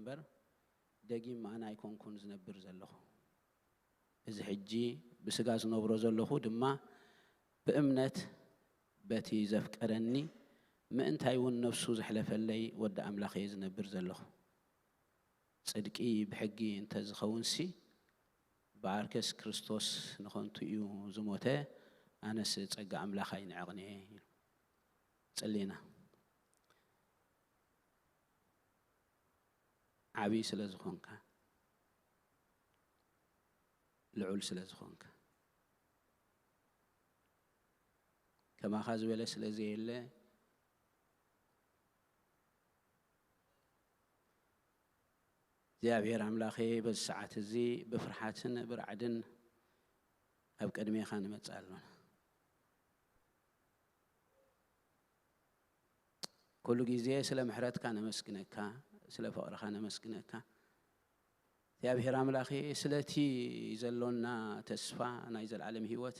እምበር፣ ደጊም ኣነ ኣይኮንኩን ዝነብር ዘለኹ። እዚ ሕጂ ብስጋ ዝነብሮ ዘለኹ ድማ ብእምነት በቲ ዘፍቀረኒ፣ ምእንታይ እውን ነፍሱ ዘሕለፈለይ ወዲ ኣምላኽ እየ ዝነብር ዘለኹ። ጽድቂ ብሕጊ እንተ ዝኸውንሲ፣ ብኣርከስ ክርስቶስ ንኸንቱ እዩ ዝሞተ፣ ኣነስ ጸጋ ኣምላኽ ኣይንዕቕን እየ ኢሉ። ጸሊና። ዓብዪ ስለ ዝኾንካ፣ ልዑል ስለ ዝኾንካ፣ ከማኻ ዝበለ ስለ ዘየለ፣ እግዚኣብሔር ኣምላኸ፣ በዚ ሰዓት እዚ ብፍርሓትን ብራዕድን ኣብ ቅድሜኻ ንመጽእ ኣሎና። ኩሉ ግዜ ስለ ምሕረትካ ነመስግነካ፣ ስለ ፍቕርኻ ነመስግነካ። እግዚኣብሔር ኣምላኸ፣ ስለቲ ዘሎና ተስፋ ናይ ዘለዓለም ህይወት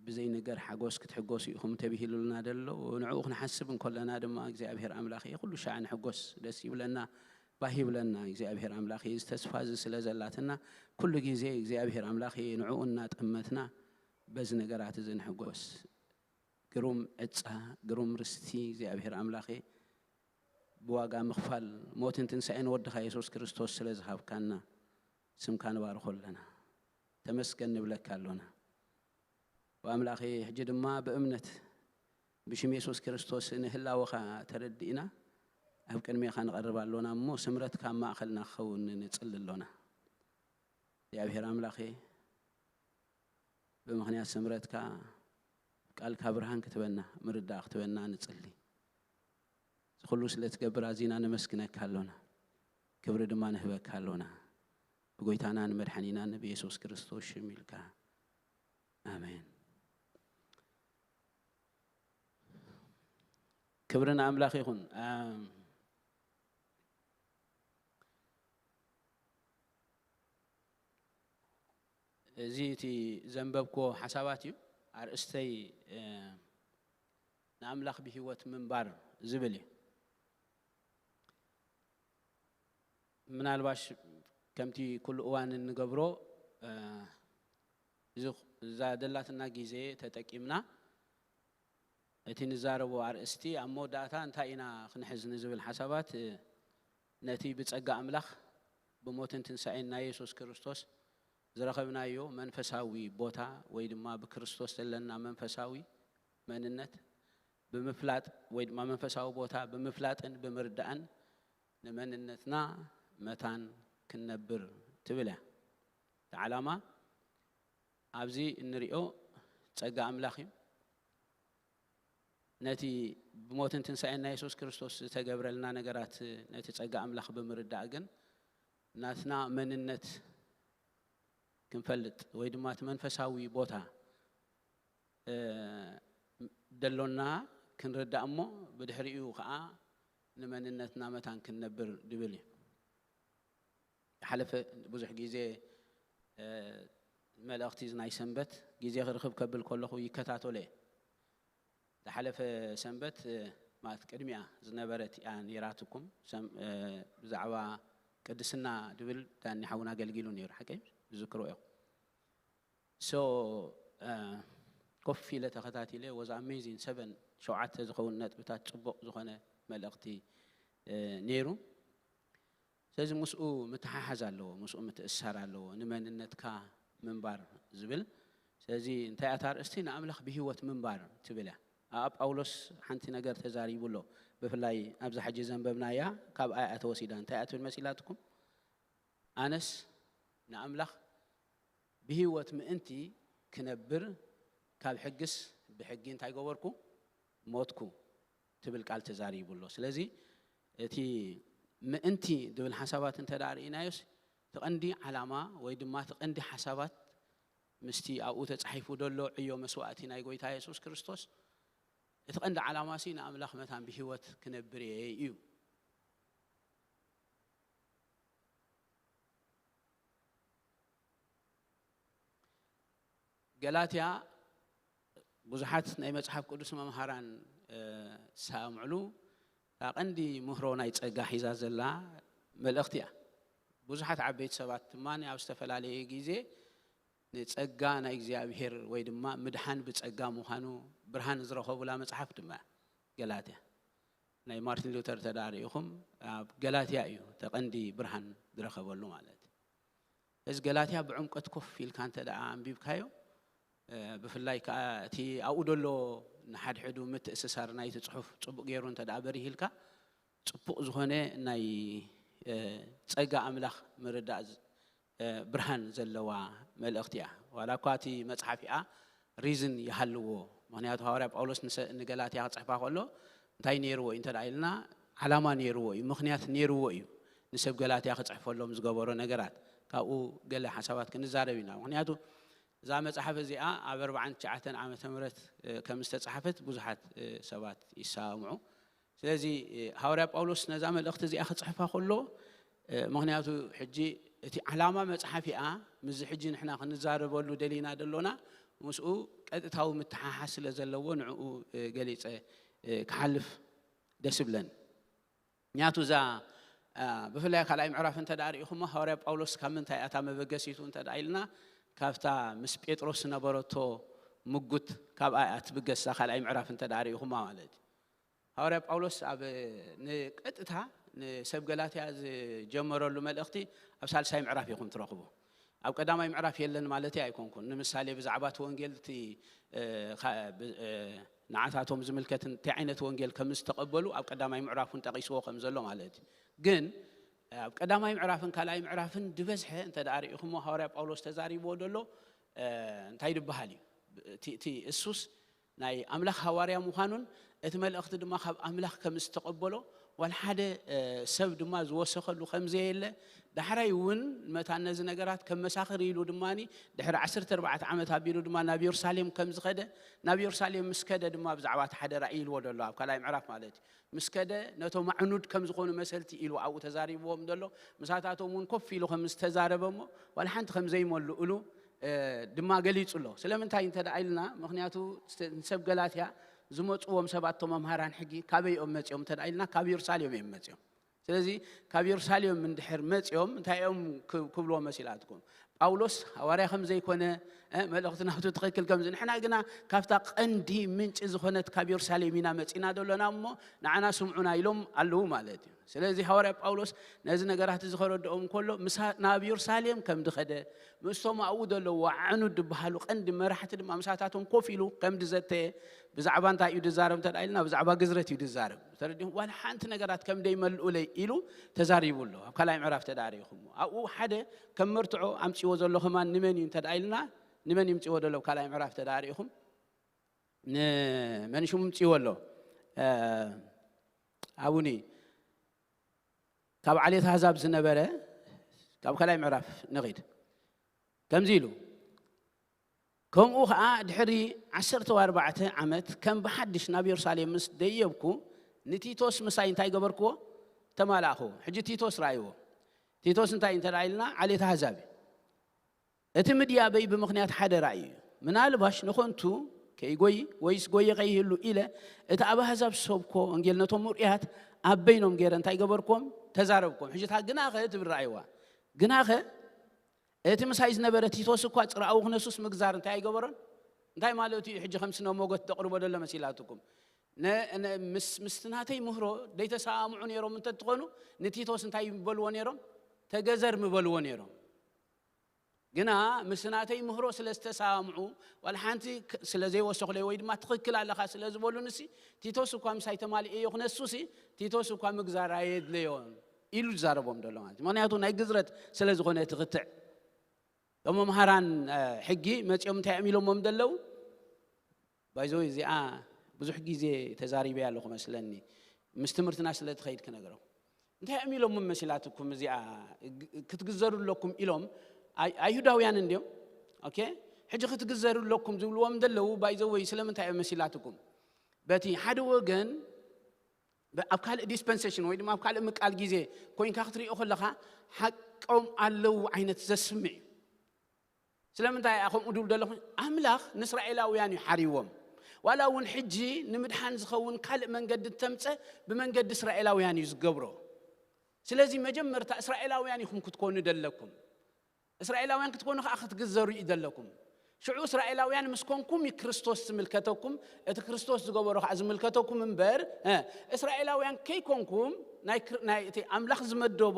ብዘይንገር ሓጎስ ክትሕጎሱ ኢኹም ተቢሂሉልና ዘሎ። ንዕኡ ክንሓስብ እንከለና ድማ እግዚኣብሔር ኣምላኸ፣ ኩሉ ሻዕ ንሕጎስ፣ ደስ ይብለና፣ ባህ ይብለና። እግዚኣብሔር ኣምላኸ፣ እዚ ተስፋ እዚ ስለ ዘላትና ኩሉ ግዜ እግዚኣብሔር ኣምላኸ ንዕኡ እናጠመትና በዚ ነገራት እዚ ንሕጎስ። ግሩም ዕጻ፣ ግሩም ርስቲ እግዚኣብሔር ኣምላኸ፣ ብዋጋ ምኽፋል ሞትን ትንሳኤን ወድኻ የሱስ ክርስቶስ ስለ ዝሃብካና ስምካ ንባርኾ ኣለና። ተመስገን ንብለካ ኣሎና። ወኣምላኸ፣ ሕጂ ድማ ብእምነት ብሽም የሱስ ክርስቶስ ንህላወኻ ተረዲእና ኣብ ቅድሜኻ ንቐርብ ኣሎና እሞ ስምረትካ ኣብ ማእኸልና ክኸውን ንጽሊ ኣሎና። እግዚኣብሔር ኣምላኸ፣ ብምኽንያት ስምረትካ ቃልካ ብርሃን ክትበና፣ ምርዳእ ክትበና ንጽሊ። እዚ ኩሉ ስለ ትገብር ኣዚና ነመስግነካ ኣሎና። ክብሪ ድማ ንህበካ ኣሎና። ብጎይታናን መድሓኒናን ብየሱስ ክርስቶስ ሽም ኢልካ። ኣሜን። ክብሪ ንኣምላኽ ይኹን። ኣም፣ እዚ እቲ ዘንበብክዎ ሓሳባት እዩ። ኣርእስተይ፣ እ፣ ንኣምላኽ ብህይወት ምንባር ዝብል እዩ። ምናልባሽ ከምቲ ኩሉ እዋን እንገብሮ፣ እ፣ እዚ፣ እዛ ደላትና ግዜ ተጠቂምና እቲ ንዛረቦ ኣርእስቲ ኣብ መወዳእታ እንታይ ኢና ክንሕዝ ንዝብል ሓሳባት፣ እ፣ ነቲ ብጸጋ ኣምላኽ ብሞትን ትንሳኤን ናይ የሱስ ክርስቶስ ዝረኸብናዮ መንፈሳዊ ቦታ ወይ ድማ ብክርስቶስ ዘለና መንፈሳዊ መንነት ብምፍላጥ ወይ ድማ መንፈሳዊ ቦታ ብምፍላጥን ብምርዳእን ንመንነትና መታን ክንነብር ትብል እያ። እቲ ዓላማ ኣብዚ እንሪኦ ጸጋ ኣምላኽ እዩ። ነቲ ብሞትን ትንሳኤን ናይ የሱስ ክርስቶስ ዝተገብረልና ነገራት ነቲ ጸጋ ኣምላኽ ብምርዳእ ግን ናትና መንነት ክንፈልጥ ወይ ድማ እቲ መንፈሳዊ ቦታ፣ እ፣ ደሎና ክንርዳእ እሞ ብድሕሪኡ ኸዓ ንመንነትና መታን ክንነብር ድብል እዩ። ዝሓለፈ ብዙሕ ግዜ፣ እ፣ መልእኽቲ ናይ ሰንበት ግዜ ክርኽብ ከብል ከለኹ ይከታተሎ እየ። ዝሓለፈ ሰንበት፣ እ፣ ማለት ቅድሚኣ ዝነበረት እያ ነይራትኩም። ሰም-፣ እ፣ ብዛዕባ ቅድስና ድብል ዳኒ ሓውና ኣገልጊሉ ነይሩ፣ ሓቀይ ዝዝክሮ እዮም። So፣ እ፣ ኮፍ ኢለ ተኸታቲለ፣ was amazing። ሰበን፣ ሸውዓተ ዝኸውን ነጥብታት ጽቡቕ ዝኾነ መልእኽቲ፣ እ፣ ነይሩ። ስለዚ ምስኡ ምትሓሓዝ ኣለዎ፣ ምስኡ ምትእስሳር ኣለዎ፣ ንመንነትካ ምንባር ዝብል። ስለዚ እንታይ እያ እታ ኣርእስቲ? ንኣምላኽ ብህይወት ምንባር ትብል እያ። ኣብ ጳውሎስ ሓንቲ ነገር ተዛሪቡ ኣሎ። ብፍላይ ኣብዛ ሕጂ ዘንበብናያ ካብኣ እያ ተወሲዳ። እንታይ እያ ትብል መሲላትኩም? ኣነስ ንኣምላኽ ብህይወት ምእንቲ ክነብር ካብ ሕግስ ብሕጊ እንታይ ገበርኩ? ሞትኩ ትብል ቃል ተዛሪቡ ኣሎ። ስለዚ እቲ ምእንቲ ዝብል ሓሳባት እንተ ደኣ ርኢናዮስ፣ እቲ ቀንዲ ዓላማ ወይ ድማ እቲ ቀንዲ ሓሳባት ምስቲ ኣብኡ ተጻሒፉ ዘሎ ዕዮ መስዋእቲ ናይ ጎይታ የሱስ ክርስቶስ፣ እቲ ቀንዲ ዓላማሲ ንኣምላኽ መታን ብህይወት ክነብር እየ እዩ። ገላትያ ብዙሓት ናይ መጽሓፍ ቅዱስ መምሃራን፣ እ፣ ዝሰማምዕሉ፣ እታ ቀንዲ ምህሮ ናይ ጸጋ ሒዛ ዘላ መልእኽቲ እያ። ብዙሓት ዓበይቲ ሰባት ድማ ኣብ ዝተፈላለየ ግዜ ንጸጋ ናይ እግዚኣብሔር ወይ ድማ ምድሓን ብጸጋ ምዃኑ ብርሃን ዝረኸቡላ መጽሓፍ ድማ እያ ገላትያ። ናይ ማርቲን ሉተር ተዳሪእኹም ኣብ ገላትያ እዩ ተቐንዲ ብርሃን ዝረኸበሉ ማለት እዩ። እዚ ገላትያ ብዕምቀት ኮፍ ኢልካ እንተ ደኣ ኣንቢብካዮ፣ ብፍላይ ከዓ እቲ ኣብኡ ደሎ ንሓድሕዱ ምትእስሳር ናይቲ ጽሑፍ ጽቡቕ ገይሩ እንተ ደኣ በሪህ ኢልካ፣ ጽቡቕ ዝኾነ ናይ ጸጋ ኣምላኽ ምርዳእ ብርሃን ዘለዋ መልእኽቲ እያ። ዋላ እኳ እቲ መጽሓፍ እያ ሪዝን ይሃልዎ። ምኽንያቱ ሃዋርያ ጳውሎስ ንገላትያ ክጽሕፋ ከሎ እንታይ ነይርዎ እዩ እንተ ኢልና፣ ዓላማ ነይርዎ እዩ፣ ምኽንያት ነይርዎ እዩ። ንሰብ ገላትያ ክጽሕፈሎም ዝገበሮ ነገራት ካብኡ ገለ ሓሳባት ክንዛረብ ኢና። ምኽንያቱ እዛ መጽሓፍ እዚኣ ኣብ ኣርባዓን ትሽዓተን ዓመተ ምህረት ከም ዝተጻሕፈት ብዙሓት ሰባት ይሰማምዑ። ስለዚ ሃዋርያ ጳውሎስ ነዛ መልእኽቲ እዚኣ ክጽሕፋ ከሎ፣ ምኽንያቱ ሕጂ እቲ ዓላማ መጽሓፍ እያ፣ ምስዚ ሕጂ ንሕና ክንዛረበሉ ደሊና ደሎና ምስኡ ቀጥታዊ ምትሓሓዝ ስለ ዘለዎ ንዕኡ ገሊጸ ክሓልፍ ደስ ይብለን። ምክንያቱ እዛ ብፍላይ ካልኣይ ምዕራፍ እንተ ደኣ ርኢኹሞ፣ ሃዋርያ ጳውሎስ ካብ ምንታይ እታ መበገሲቱ እንተ ደኣ ኢልና፣ ካብታ ምስ ጴጥሮስ ዝነበረቶ ምጉት ካብኣ እያ ትብገስ እዛ ካልኣይ ምዕራፍ እንተ ደኣ ርኢኹማ ማለት እዩ። ሃዋርያ ጳውሎስ ኣብ ንቀጥታ ንሰብ ገላትያ ዝጀመረሉ መልእኽቲ ኣብ ሳልሳይ ምዕራፍ ኢኹም ትረኽቡ። ኣብ ቀዳማይ ምዕራፍ የለን ማለት ኣይኮንኩን። ንምሳሌ ብዛዕባ እቲ ወንጌል እቲ ንዓታቶም ዝምልከት እንታይ ዓይነት ወንጌል ከም ዝተቐበሉ ኣብ ቀዳማይ ምዕራፍ እውን ጠቒስዎ ከም ዘሎ ማለት እዩ። ግን ኣብ ቀዳማይ ምዕራፍን ካልኣይ ምዕራፍን ዝበዝሐ እንተ ደኣ ርኢኹሞ ሃዋርያ ጳውሎስ ተዛሪብዎ ዘሎ እንታይ ዝበሃል እዩ? እቲ እሱስ ናይ ኣምላኽ ሃዋርያ ምዃኑን እቲ መልእኽቲ ድማ ካብ ኣምላኽ ከም ዝተቐበሎ ዋላ ሓደ ሰብ ድማ ዝወሰኸሉ ከም ዘየለ፣ ዳሕራይ እውን መታን ነዚ ነገራት ከም መሳኽር ኢሉ ድማ ድሕሪ ዓሰርተ ኣርባዕተ ዓመት ኣቢሉ ድማ ናብ የሩሳሌም ከም ዝኸደ፣ ናብ የሩሳሌም ምስ ከደ ድማ ብዛዕባ እቲ ሓደራ ኢልዎ ዘሎ ኣብ ካልኣይ ምዕራፍ ማለት እዩ። ምስ ከደ ነቶም ኣዕኑድ ከም ዝኾኑ መሰልቲ ኢሉ ኣብኡ ተዛሪብዎም ዘሎ፣ ምሳታቶም እውን ኮፍ ኢሉ ከም ዝተዛረበ እሞ ዋላ ሓንቲ ከም ዘይመልእሉ ድማ ገሊጹ ኣሎ። ስለምንታይ እንተ ደኣ ኢልና፣ ምኽንያቱ ንሰብ ገላትያ ዝመጽዎም ሰባት እቶም መምሃራን ሕጊ ካበይ እዮም መጺኦም እንተ ደኣ ኢልና፣ ካብ የሩሳሌም እዮም መጺኦም። ስለዚ ካብ የሩሳሌም እንድሕር መጺኦም እንታይ እዮም ክብልዎ መሲላትኩም? ጳውሎስ ሃዋርያ ከም ዘይኮነ፣ መልእኽቲ ናቱ ትኽክል ከም ንሕና ግና ካብታ ቀንዲ ምንጪ ዝኾነት ካብ የሩሳሌም ኢና መጺና ደሎና እሞ ንዓና ስምዑና ኢሎም ኣለዉ ማለት እዩ። ስለዚ ሃዋርያ ጳውሎስ ነዚ ነገራት እዚ ከረድኦም ከሎ ናብ የሩሳሌም ከም ዝኸደ፣ ምስቶም ኣብኡ ዘለዉ ኣዕኑድ ዝበሃሉ ቀንዲ መራሕቲ ድማ ምሳታቶም ኮፍ ኢሉ ከም ዝዘተየ፣ ብዛዕባ እንታይ እዩ ዝዛረብ እንተ ኢልና ብዛዕባ ግዝረት እዩ ዝዛረብ። ተረዲኹም ዋላ ሓንቲ ነገራት ከም ዘይመልኡለይ ኢሉ ተዛሪቡ ኣሎ። ኣብ ካልኣይ ምዕራፍ ተዳሪኹም ኣብኡ ሓደ ከም መርትዖ ኣምፅዎ ዘሎ ከማን ንመን እዩ እንተ ኢልና ንመን ይምፅዎ ዘሎ ኣብ ካልኣይ ምዕራፍ ተዳሪኹም ንመን ሽሙ ምፅዎ ኣሎ? ኣቡኒ ካብ ዓሌት ኣህዛብ ዝነበረ ካብ ካልኣይ ምዕራፍ ንኺድ ከምዚ ኢሉ ከምኡ ኸዓ ድሕሪ ዓሰርተ ኣርባዕተ ዓመት ከም ብሓድሽ ናብ የሩሳሌም ምስ ደየብኩ ንቲቶስ ምሳይ እንታይ ገበርክዎ? ተማላእኽዎ። ሕጂ ቲቶስ ረኣይዎ። ቲቶስ እንታይ እንተ ኢልና ዓሌት ኣህዛብ እዩ። እቲ ምድያበይ ብምኽንያት ሓደ ራእይ እዩ። ምናልባሽ ንኾንቱ ከይጎይ ወይስ ጎየ ከይህሉ ኢለ እቲ ኣብ ኣህዛብ ዝሰብኮ ወንጌል ነቶም ምርኡያት ኣብ በይኖም ገይረ እንታይ ገበርኩም? ተዛረብኩም። ሕጂ እታ ግናኸ ትብል ረኣይዋ። ግናኸ እቲ ምሳይ ዝነበረ ቲቶስ እኳ ጽርኣዊ ክነሱስ ምግዛር እንታይ ኣይገበሮን? እንታይ ማለቱ እዩ? ሕጂ ከም ስነ ሞገት ተቕርቦ ደሎ መሲላትኩም። ምስቲ ናተይ ምህሮ ደይተሰማምዑ ነይሮም እንተትኾኑ ንቲቶስ እንታይ ምበልዎ ነይሮም? ተገዘር ምበልዎ ነይሮም። ግና ምስ ናተይ ምህሮ ስለ ዝተሰማምዑ ዋላ ሓንቲ ስለ ዘይወሰኹለይ ወይ ድማ ትኽክል ኣለኻ ስለ ዝበሉንሲ ቲቶስ እኳ ምሳይ ተማሊኤዮ ክነሱሲ ቲቶስ እኳ ምግዛር ኣየድለዮን ኢሉ ዝዛረቦም ዘሎ ማለት እዩ። ምክንያቱ ናይ ግዝረት ስለ ዝኾነ እቲ ክትዕ እቶም መምሃራን ሕጊ መፂኦም እንታይ እዮም ኢሎሞም ዘለዉ? ባይዘወይ እዚኣ ብዙሕ ግዜ ተዛሪበያ ኣለኹ መስለኒ ምስ ትምህርትና ስለ ትኸይድ ክነግረው እንታይ እዮም ኢሎሞም መሲላትኩም እዚኣ ክትግዘሩ ኣለኩም ኢሎም ኣይሁዳውያን እንዲዮም ኦኬ ሕጂ ክትግዘሩ ኣለኩም ዝብልዎም ዘለዉ ባይዘወይ ስለምንታይ እዮም መሲላትኩም በቲ ሓደ ወገን ኣብ ካልእ ዲስፐንሴሽን ወይ ድማ ኣብ ካልእ ምቃል ግዜ ኮይንካ ክትሪኦ ከለኻ ሓቆም ኣለዉ ዓይነት ዘስምዕ እዩ። ስለምንታይ እያ ከምኡ ድብል ዘለኹ? ኣምላኽ ንእስራኤላውያን እዩ ሓሪዎም። ዋላ እውን ሕጂ ንምድሓን ዝኸውን ካልእ መንገዲ እተምፀ ብመንገዲ እስራኤላውያን እዩ ዝገብሮ። ስለዚ መጀመርታ እስራኤላውያን ኢኹም ክትኮኑ ደለኩም። እስራኤላውያን ክትኮኑ ከዓ ክትግዘሩ እዩ ዘለኩም። ሽዑ እስራኤላውያን ምስ ኮንኩም እዩ ክርስቶስ ዝምልከተኩም፣ እቲ ክርስቶስ ዝገበሮ ከዓ ዝምልከተኩም እምበር፣ እ፣ እስራኤላውያን ከይኮንኩም ናይ ክር-፣ ናይ እቲ ኣምላኽ ዝመደቦ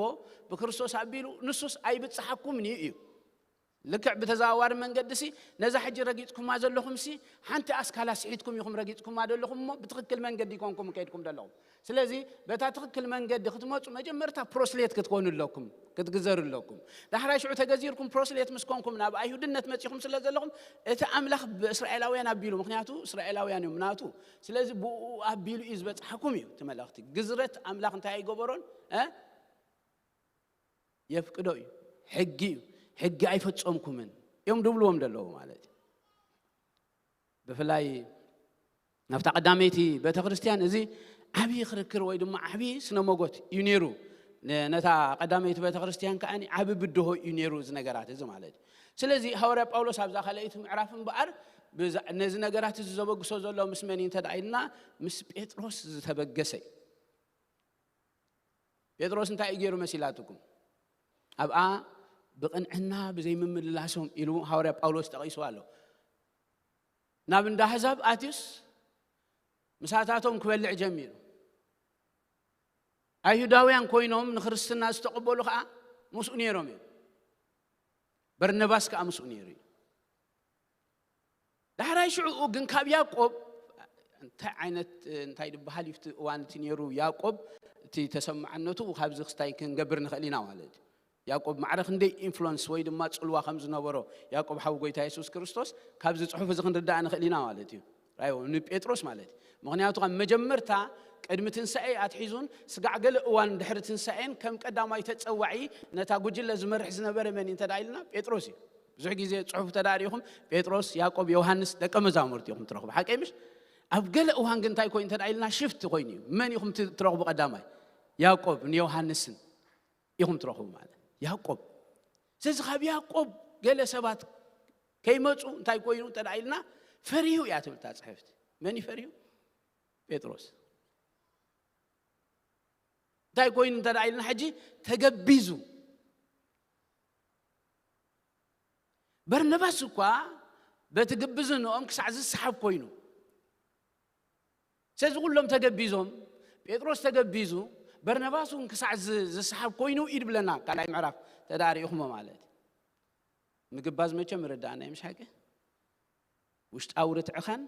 ብክርስቶስ ኣቢሉ ንሱስ ኣይብጽሓኩምን እዩ እዩ። ልክዕ ብተዘዋዋሪ መንገዲ ሲ ነዛ ሕጂ ረጊጽኩማ ዘለኹም ሲ ሓንቲ ኣስካላ ስሒትኩም ኢኹም ረጊጽኩማ ዘለኹም እሞ ብትኽክል መንገዲ ይኮንኩም ከይድኩም ዘለኹም። ስለዚ በታ ትኽክል መንገዲ ክትመጹ መጀመርታ ፕሮስሌት ክትኮኑ ኣለኩም፣ ክትግዘሩ ኣለኩም። ዳሕራይ ሽዑ ተገዚርኩም ፕሮስሌት ምስ ኮንኩም ናብ ኣይሁድነት መጺኹም ስለ ዘለኹም እቲ ኣምላኽ ብእስራኤላውያን ኣቢሉ፣ ምኽንያቱ እስራኤላውያን እዮም ናቱ። ስለዚ ብኡ ኣቢሉ እዩ ዝበጽሓኩም እዩ እቲ መልእኽቲ። ግዝረት ኣምላኽ እንታይ ኣይገበሮን፣ እ? የፍቅዶ እዩ። ሕጊ እዩ። ሕጊ ኣይፈጸምኩምን እዮም ድብልዎም ዘለዉ ማለት እዩ። ብፍላይ ናብታ ቀዳመይቲ ቤተ ክርስቲያን እዚ ዓብዪ ክርክር ወይ ድማ ዓብዪ ስነ መጎት እዩ ነይሩ። ነ-፣ ነታ ቀዳመይቲ ቤተ ክርስቲያን ከዓ ዓብዪ ብድሆ እዩ ነይሩ እዚ ነገራት እዚ ማለት እዩ። ስለዚ ሃዋርያ ጳውሎስ ኣብዛ ካልኣይቲ ምዕራፍ እምበኣር ብዛ-፣ ነዚ ነገራት እዚ ዘበግሶ ዘሎ ምስ መን እዩ እንተ ደኣ ኢልና፣ ምስ ጴጥሮስ ዝተበገሰ እዩ። ጴጥሮስ እንታይ እዩ ገይሩ መሲላትኩም? ኣብኣ ብቕንዕና ብዘይምምልላሶም ኢሉ ሃዋርያ ጳውሎስ ጠቒሱ ኣሎ። ናብ እንዳ ኣህዛብ ኣትዩስ ምሳታቶም ክበልዕ ጀሚሩ። ኣይሁዳውያን ኮይኖም ንክርስትና ዝተቐበሉ ከዓ ምስኡ ነይሮም እዮም። በርነባስ ከዓ ምስኡ ነይሩ እዩ። ዳሕራይ ሽዑኡ ግን ካብ ያዕቆብ እንታይ ዓይነት፣ እንታይ ዝበሃል እዩ እቲ እዋን እቲ ነይሩ? ያዕቆብ እቲ ተሰማዕነቱ ካብዚ ክስታይ ክንገብር ንኽእል ኢና ማለት እዩ። ያዕቆብ ማዕረ ክንደይ ኢንፍሉንስ ወይ ድማ ጽልዋ ከም ዝነበሮ ያዕቆብ ሓው ጎይታ የሱስ ክርስቶስ ካብዚ ጽሑፍ እዚ ክንርዳእ ንኽእል ኢና ማለት እዩ። ራዮ ንጴጥሮስ ማለት እዩ። ምኽንያቱ ካብ መጀመርታ ቅድሚ ትንሳኤ ኣትሒዙን ስጋዕ ገለ እዋን ድሕሪ ትንሳኤን ከም ቀዳማይ ተጸዋዒ ነታ ጉጅለ ዝመርሕ ዝነበረ መን እዩ እንተ ደኣ ኢልና ጴጥሮስ እዩ። ብዙሕ ግዜ ጽሑፍ እንተ ደኣ ርኢኹም ጴጥሮስ፣ ያዕቆብ፣ ዮሃንስ ደቀ መዛሙርቲ ኢኹም ትረኽቡ። ሓቀይ ምሽ? ኣብ ገለ እዋን ግን እንታይ ኮይኑ እንተ ደኣ ኢልና ሽፍት ኮይኑ እዩ። መን ኢኹም ት-፣ ትረኽቡ ቀዳማይ? ያዕቆብ ንዮሃንስን ኢኹም ትረኽቡ ማለት ያዕቆብ። ስለዚ ካብ ያዕቆብ ገለ ሰባት ከይመፁ እንታይ ኮይኑ እንተ ደኣ ኢልና ፈሪሁ እያ ትብል እታ ጽሕፍቲ። መን እዩ ፈሪሁ? ጴጥሮስ። እንታይ ኮይኑ እንተ ደኣ ኢልና ሕጂ ተገቢዙ። በርነባስ እኳ በቲ ግብዝንኦም ክሳዕ ዝሰሓብ ኮይኑ። ስለዚ ኩሎም ተገቢዞም፣ ጴጥሮስ ተገቢዙ፣ በርነባስ እውን ክሳዕ ዝ-፣ ዝሰሓብ ኮይኑ እዩ ድብለና ካልኣይ ምዕራፍ ተዳሪእኹሞ ማለት እዩ። ምግባዝ መቸም ርዳእና እዩ፣ ምሽ ሓቂ? ውሽጣዊ ርትዕኻን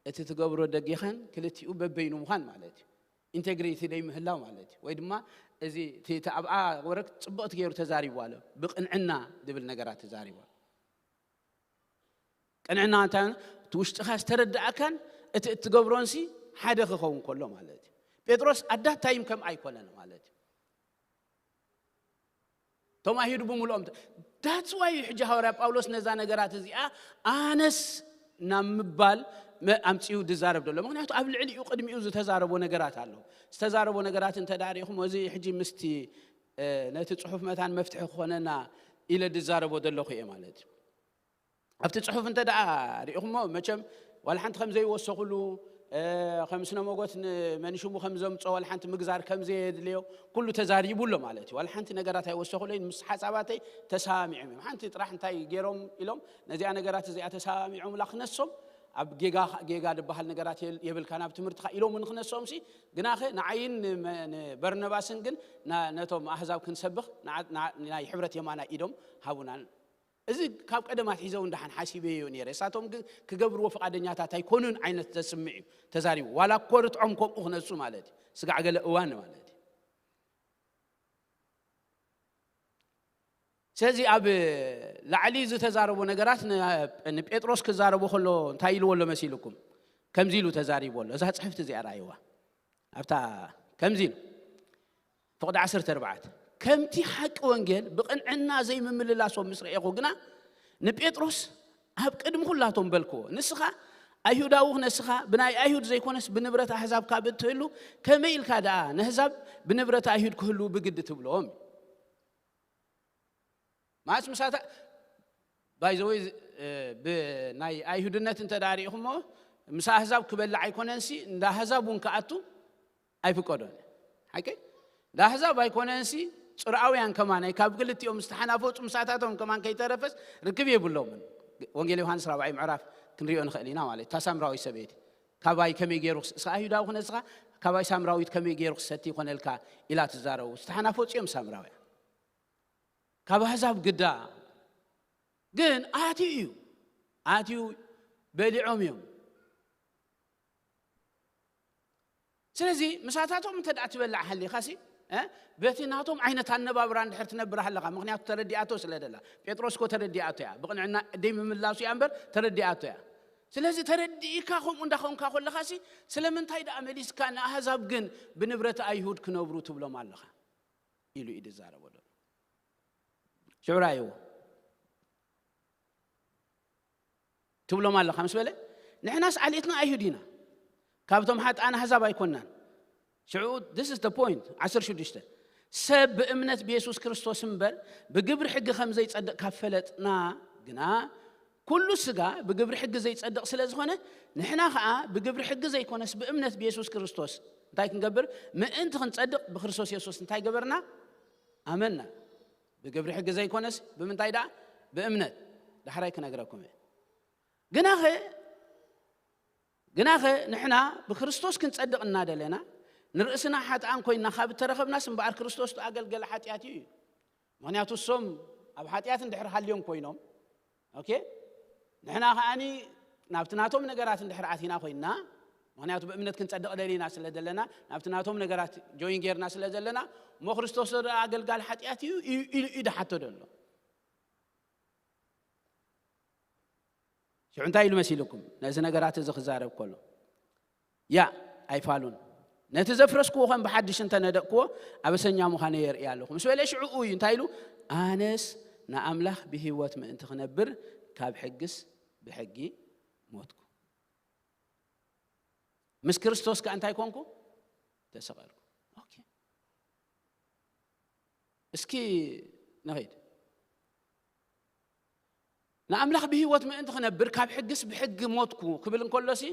እቲ ትገብሮ ደጌኻን ክልቲኡ በበይኑ ምዃን ማለት እዩ። ኢንቴግሪቲ ደይ ምህላው ማለት እዩ። ወይ ድማ እዚ እቲ፣ እቲ ኣብኣ ወረክ ጽቡቕ እቲ ገይሩ ተዛሪቡ ኣሎ። ብቕንዕና ድብል ነገራት ተዛሪቡ ኣሎ። ቅንዕና እንታይ? እቲ ውሽጥኻ ዝተረዳእካን እቲ እትገብሮንሲ ሓደ ክኸውን ከሎ ማለት እዩ። ጴጥሮስ ኣዳታይም ከም ኣይኮነን ማለት እዩ። እቶም ኣይሁድ ብምልኦም ተ-፣ that's why እዩ ሕጂ ሃዋርያ ጳውሎስ ነዛ ነገራት እዚኣ ኣነስ ናብ ምባል መ-፣ ኣምጺኡ ዝዛረብ ዘሎ። ምኽንያቱ ኣብ ልዕሊኡ ቅድሚኡ ዝተዛረቦ ነገራት ኣሎ። ዝተዛረቦ ነገራት እንተ ደኣ ርኢኹም፣ እዚ ሕጂ ምስቲ፣ እ፣ ነቲ ጽሑፍ መታን መፍትሒ ክኾነና ኢለ ዝዛረቦ ዘለኹ እየ ማለት እዩ። ኣብቲ ጽሑፍ እንተ ደኣ ርኢኹሞ፣ መቸም ዋላ ሓንቲ ከም ዘይወሰኹሉ፣ እ፣ ከም ስነ መጎት ንመን ሽሙ ከም ዘምጾ ዋላ ሓንቲ ምግዛር ከም ዘየድልዮ ኩሉ ተዛሪቡ ኣሎ ማለት እዩ። ዋላ ሓንቲ ነገራት ኣይወሰኹለይን፣ ምስ ሓሳባተይ ተሰማሚዖም እዮም። ሓንቲ ጥራሕ እንታይ ገይሮም ኢሎም፣ ነዚኣ ነገራት እዚኣ ተሰማሚዖምላ ክነሶም፣ ኣብ ጌጋ፣ ጌጋ ዝበሃል ነገራት የል-፣ የብልካን ኣብ ትምህርትኻ ኢሎም እውን ክነሶምሲ፣ ግናኸ ንዓይን ንመ-፣ ንበርነባስን ግን ና-፣ ነቶም ኣህዛብ ክንሰብኽ ንዓ-፣ ንዓ-፣ ናይ ሕብረት የማናይ ኢዶም ሃቡና። እዚ ካብ ቀደም ኣትሒዘ እውን ደሓን ሓሲበዮ ነይረ። እሳቶም ግን ክገብርዎ ፍቓደኛታት ኣይኮኑን ዓይነት ዘስምዕ እዩ ተዛሪቡ። ዋላ እኮ ርትዖም ከምኡ ክነሱ ማለት እዩ። ስጋዕ ገለ እዋን ማለት እዩ። ስለዚ ኣብ ላዕሊ ዝተዛረቦ ነገራት ን-፣ ንጴጥሮስ ክዛረቦ ከሎ እንታይ ኢልዎ ኣሎ መሲልኩም? ከምዚ ኢሉ ተዛሪቡ ኣሎ። እዛ ጽሕፍቲ እዚኣ ረኣይዋ። ኣብታ ከምዚ ኢሉ ፍቕዲ ዓሰርተ ኣርባዕተ፣ ከምቲ ሓቂ ወንጌል ብቕንዕና ዘይምምልላሶም ምስ ረኤኹ ግና ንጴጥሮስ ኣብ ቅድሚ ኩላቶም በልክዎ፣ ንስኻ ኣይሁዳዊ ክነስኻ ብናይ ኣይሁድ ዘይኮነስ ብንብረት ኣህዛብ ካብ እትህሉ ከመይ ኢልካ ደኣ ነህዛብ ብንብረት ኣይሁድ ክህልዉ ብግዲ ትብሎም? ማለት ምሳታ ባይዘወይ ብናይ ኣይሁድነት እንተ ደኣ ርኢኹሞ ምስ ኣህዛብ ክበልዕ ኣይኮነንሲ እንዳ ኣህዛብ እውን ክኣቱ ኣይፍቀዶን። ሓቂ ዳሕዛብ ኣይኮነንሲ፣ ጽርኣውያን ከማን ካብ ክልቲኦም ዝተሓናፈጹ ምሳታቶም ከማን ከይተረፈስ ርክብ የብሎምን። ወንጌል ዮሃንስ ራብዓይ ምዕራፍ ክንሪኦ ንኽእል ኢና ማለት እዩ። እታ ሳምራዊት ሰበይቲ ካባይ ከመይ ገይሩ ክስ-፣ እስኻ ኣይሁዳዊ ክነስኻ፣ ካባይ ሳምራዊት ከመይ ገይሩ ክሰቲ ይኾነልካ ኢላ ትዛረቡ። ዝተሓናፈጹ እዮም ሳምራውያን። ካብ ኣህዛብ ግዳ ግን ኣትዩ እዩ። ኣትዩ በሊዖም እዮም። ስለዚ ምሳታቶም እንተ ደኣ ትበልዕ ሃሊኻሲ፣ እ፣ በቲ ናቶም ዓይነት ኣነባብራ እንድሕር ትነብር ሃለኻ፣ ምኽንያቱ ተረዲኣቶ ስለ ደላ። ጴጥሮስ እኮ ተረዲኣቶ እያ። ብቕንዕና ደይ ምምላሱ እያ እምበር ተረዲኣቶ እያ። ስለዚ ተረዲእካ ከምኡ እንዳኾንካ ከለኻሲ፣ ስለምንታይ ደኣ መሊስካ ንኣህዛብ ግን ብንብረት ኣይሁድ ክነብሩ ትብሎም ኣለኻ? ኢሉ እዩ ዝዛረቦ ዘሎ። ሽዑ ራእይዎ። ትብሎም ኣለኻ ምስ በለ፣ ንሕናስ ዓሌትና ኣይሁድ ኢና፣ ካብቶም ሓጥኣን ኣህዛብ ኣይኮናን። ሽዑ፣ this is the point፣ ዓሰርተ ሽዱሽተ፣ ሰብ ብእምነት ብየሱስ ክርስቶስ እምበር ብግብሪ ሕጊ ከም ዘይጸድቕ ካብ ፈለጥና ግና፣ ኩሉ ስጋ ብግብሪ ሕጊ ዘይጸድቕ ስለ ዝኾነ፣ ንሕና ኸኣ ብግብሪ ሕጊ ዘይኮነስ ብእምነት ብየሱስ ክርስቶስ እንታይ ክንገብር? ምእንቲ ክንጸድቕ ብክርስቶስ የሱስ እንታይ ገበርና? ኣመና። ብግብሪ ሕጊ ዘይኮነስ ብምንታይ ደኣ? ብእምነት። ዳሕራይ ክነግረኩም እየ። ግናኸ፣ ግናኸ ንሕና ብክርስቶስ ክንጸድቕ እናደለና፣ ንርእስና ሓጥኣን ኮይንና ካብ እተረኸብናስ፣ እምበኣር ክርስቶስ ተኣገልገለ ሓጢኣት እዩ። ምኽንያቱ እሶም ኣብ ሓጢኣት እንድሕር ሃልዮም ኮይኖም፣ ኦኬ፣ ንሕና ከኣኒ ናብቲ ናቶም ነገራት እንድሕር ኣቲና ኮይንና፣ ምኽንያቱ ብእምነት ክንጸድቕ ደሊና ስለ ዘለና፣ ናብቲ ናቶም ነገራት ጆይን ጌርና ስለ ዘለና፣ እሞ ክርስቶስ ዶ ኣገልጋሊ ሓጢኣት እዩ? እዩ ኢሉ እዩ ድሓቶ ደሎ። ሽዑ እንታይ ኢሉ መሲልኩም? ነዚ ነገራት እዚ ክዛረብ ከሎ፣ ያ ኣይፋሉን። ነቲ ዘፍረስክዎ ከም ብሓድሽ እንተ ነደቕክዎ፣ ኣበሰኛ ምዃነይ የርኢ ኣለኹ። ምስ በለ ሽዑ እዩ እንታይ ኢሉ? ኣነስ ንኣምላኽ ብህይወት ምእንቲ ክነብር ካብ ሕግስ ብሕጊ ሞትኩ። ምስ ክርስቶስ ከኣ እንታይ ኮንኩ? ተሰቐልኩ። ኦኬ። እስኪ ንኸይድ። ንኣምላኽ ብህይወት ምእንቲ ክነብር ካብ ሕግስ ብሕጊ ሞትኩ ክብል እንከሎሲ፣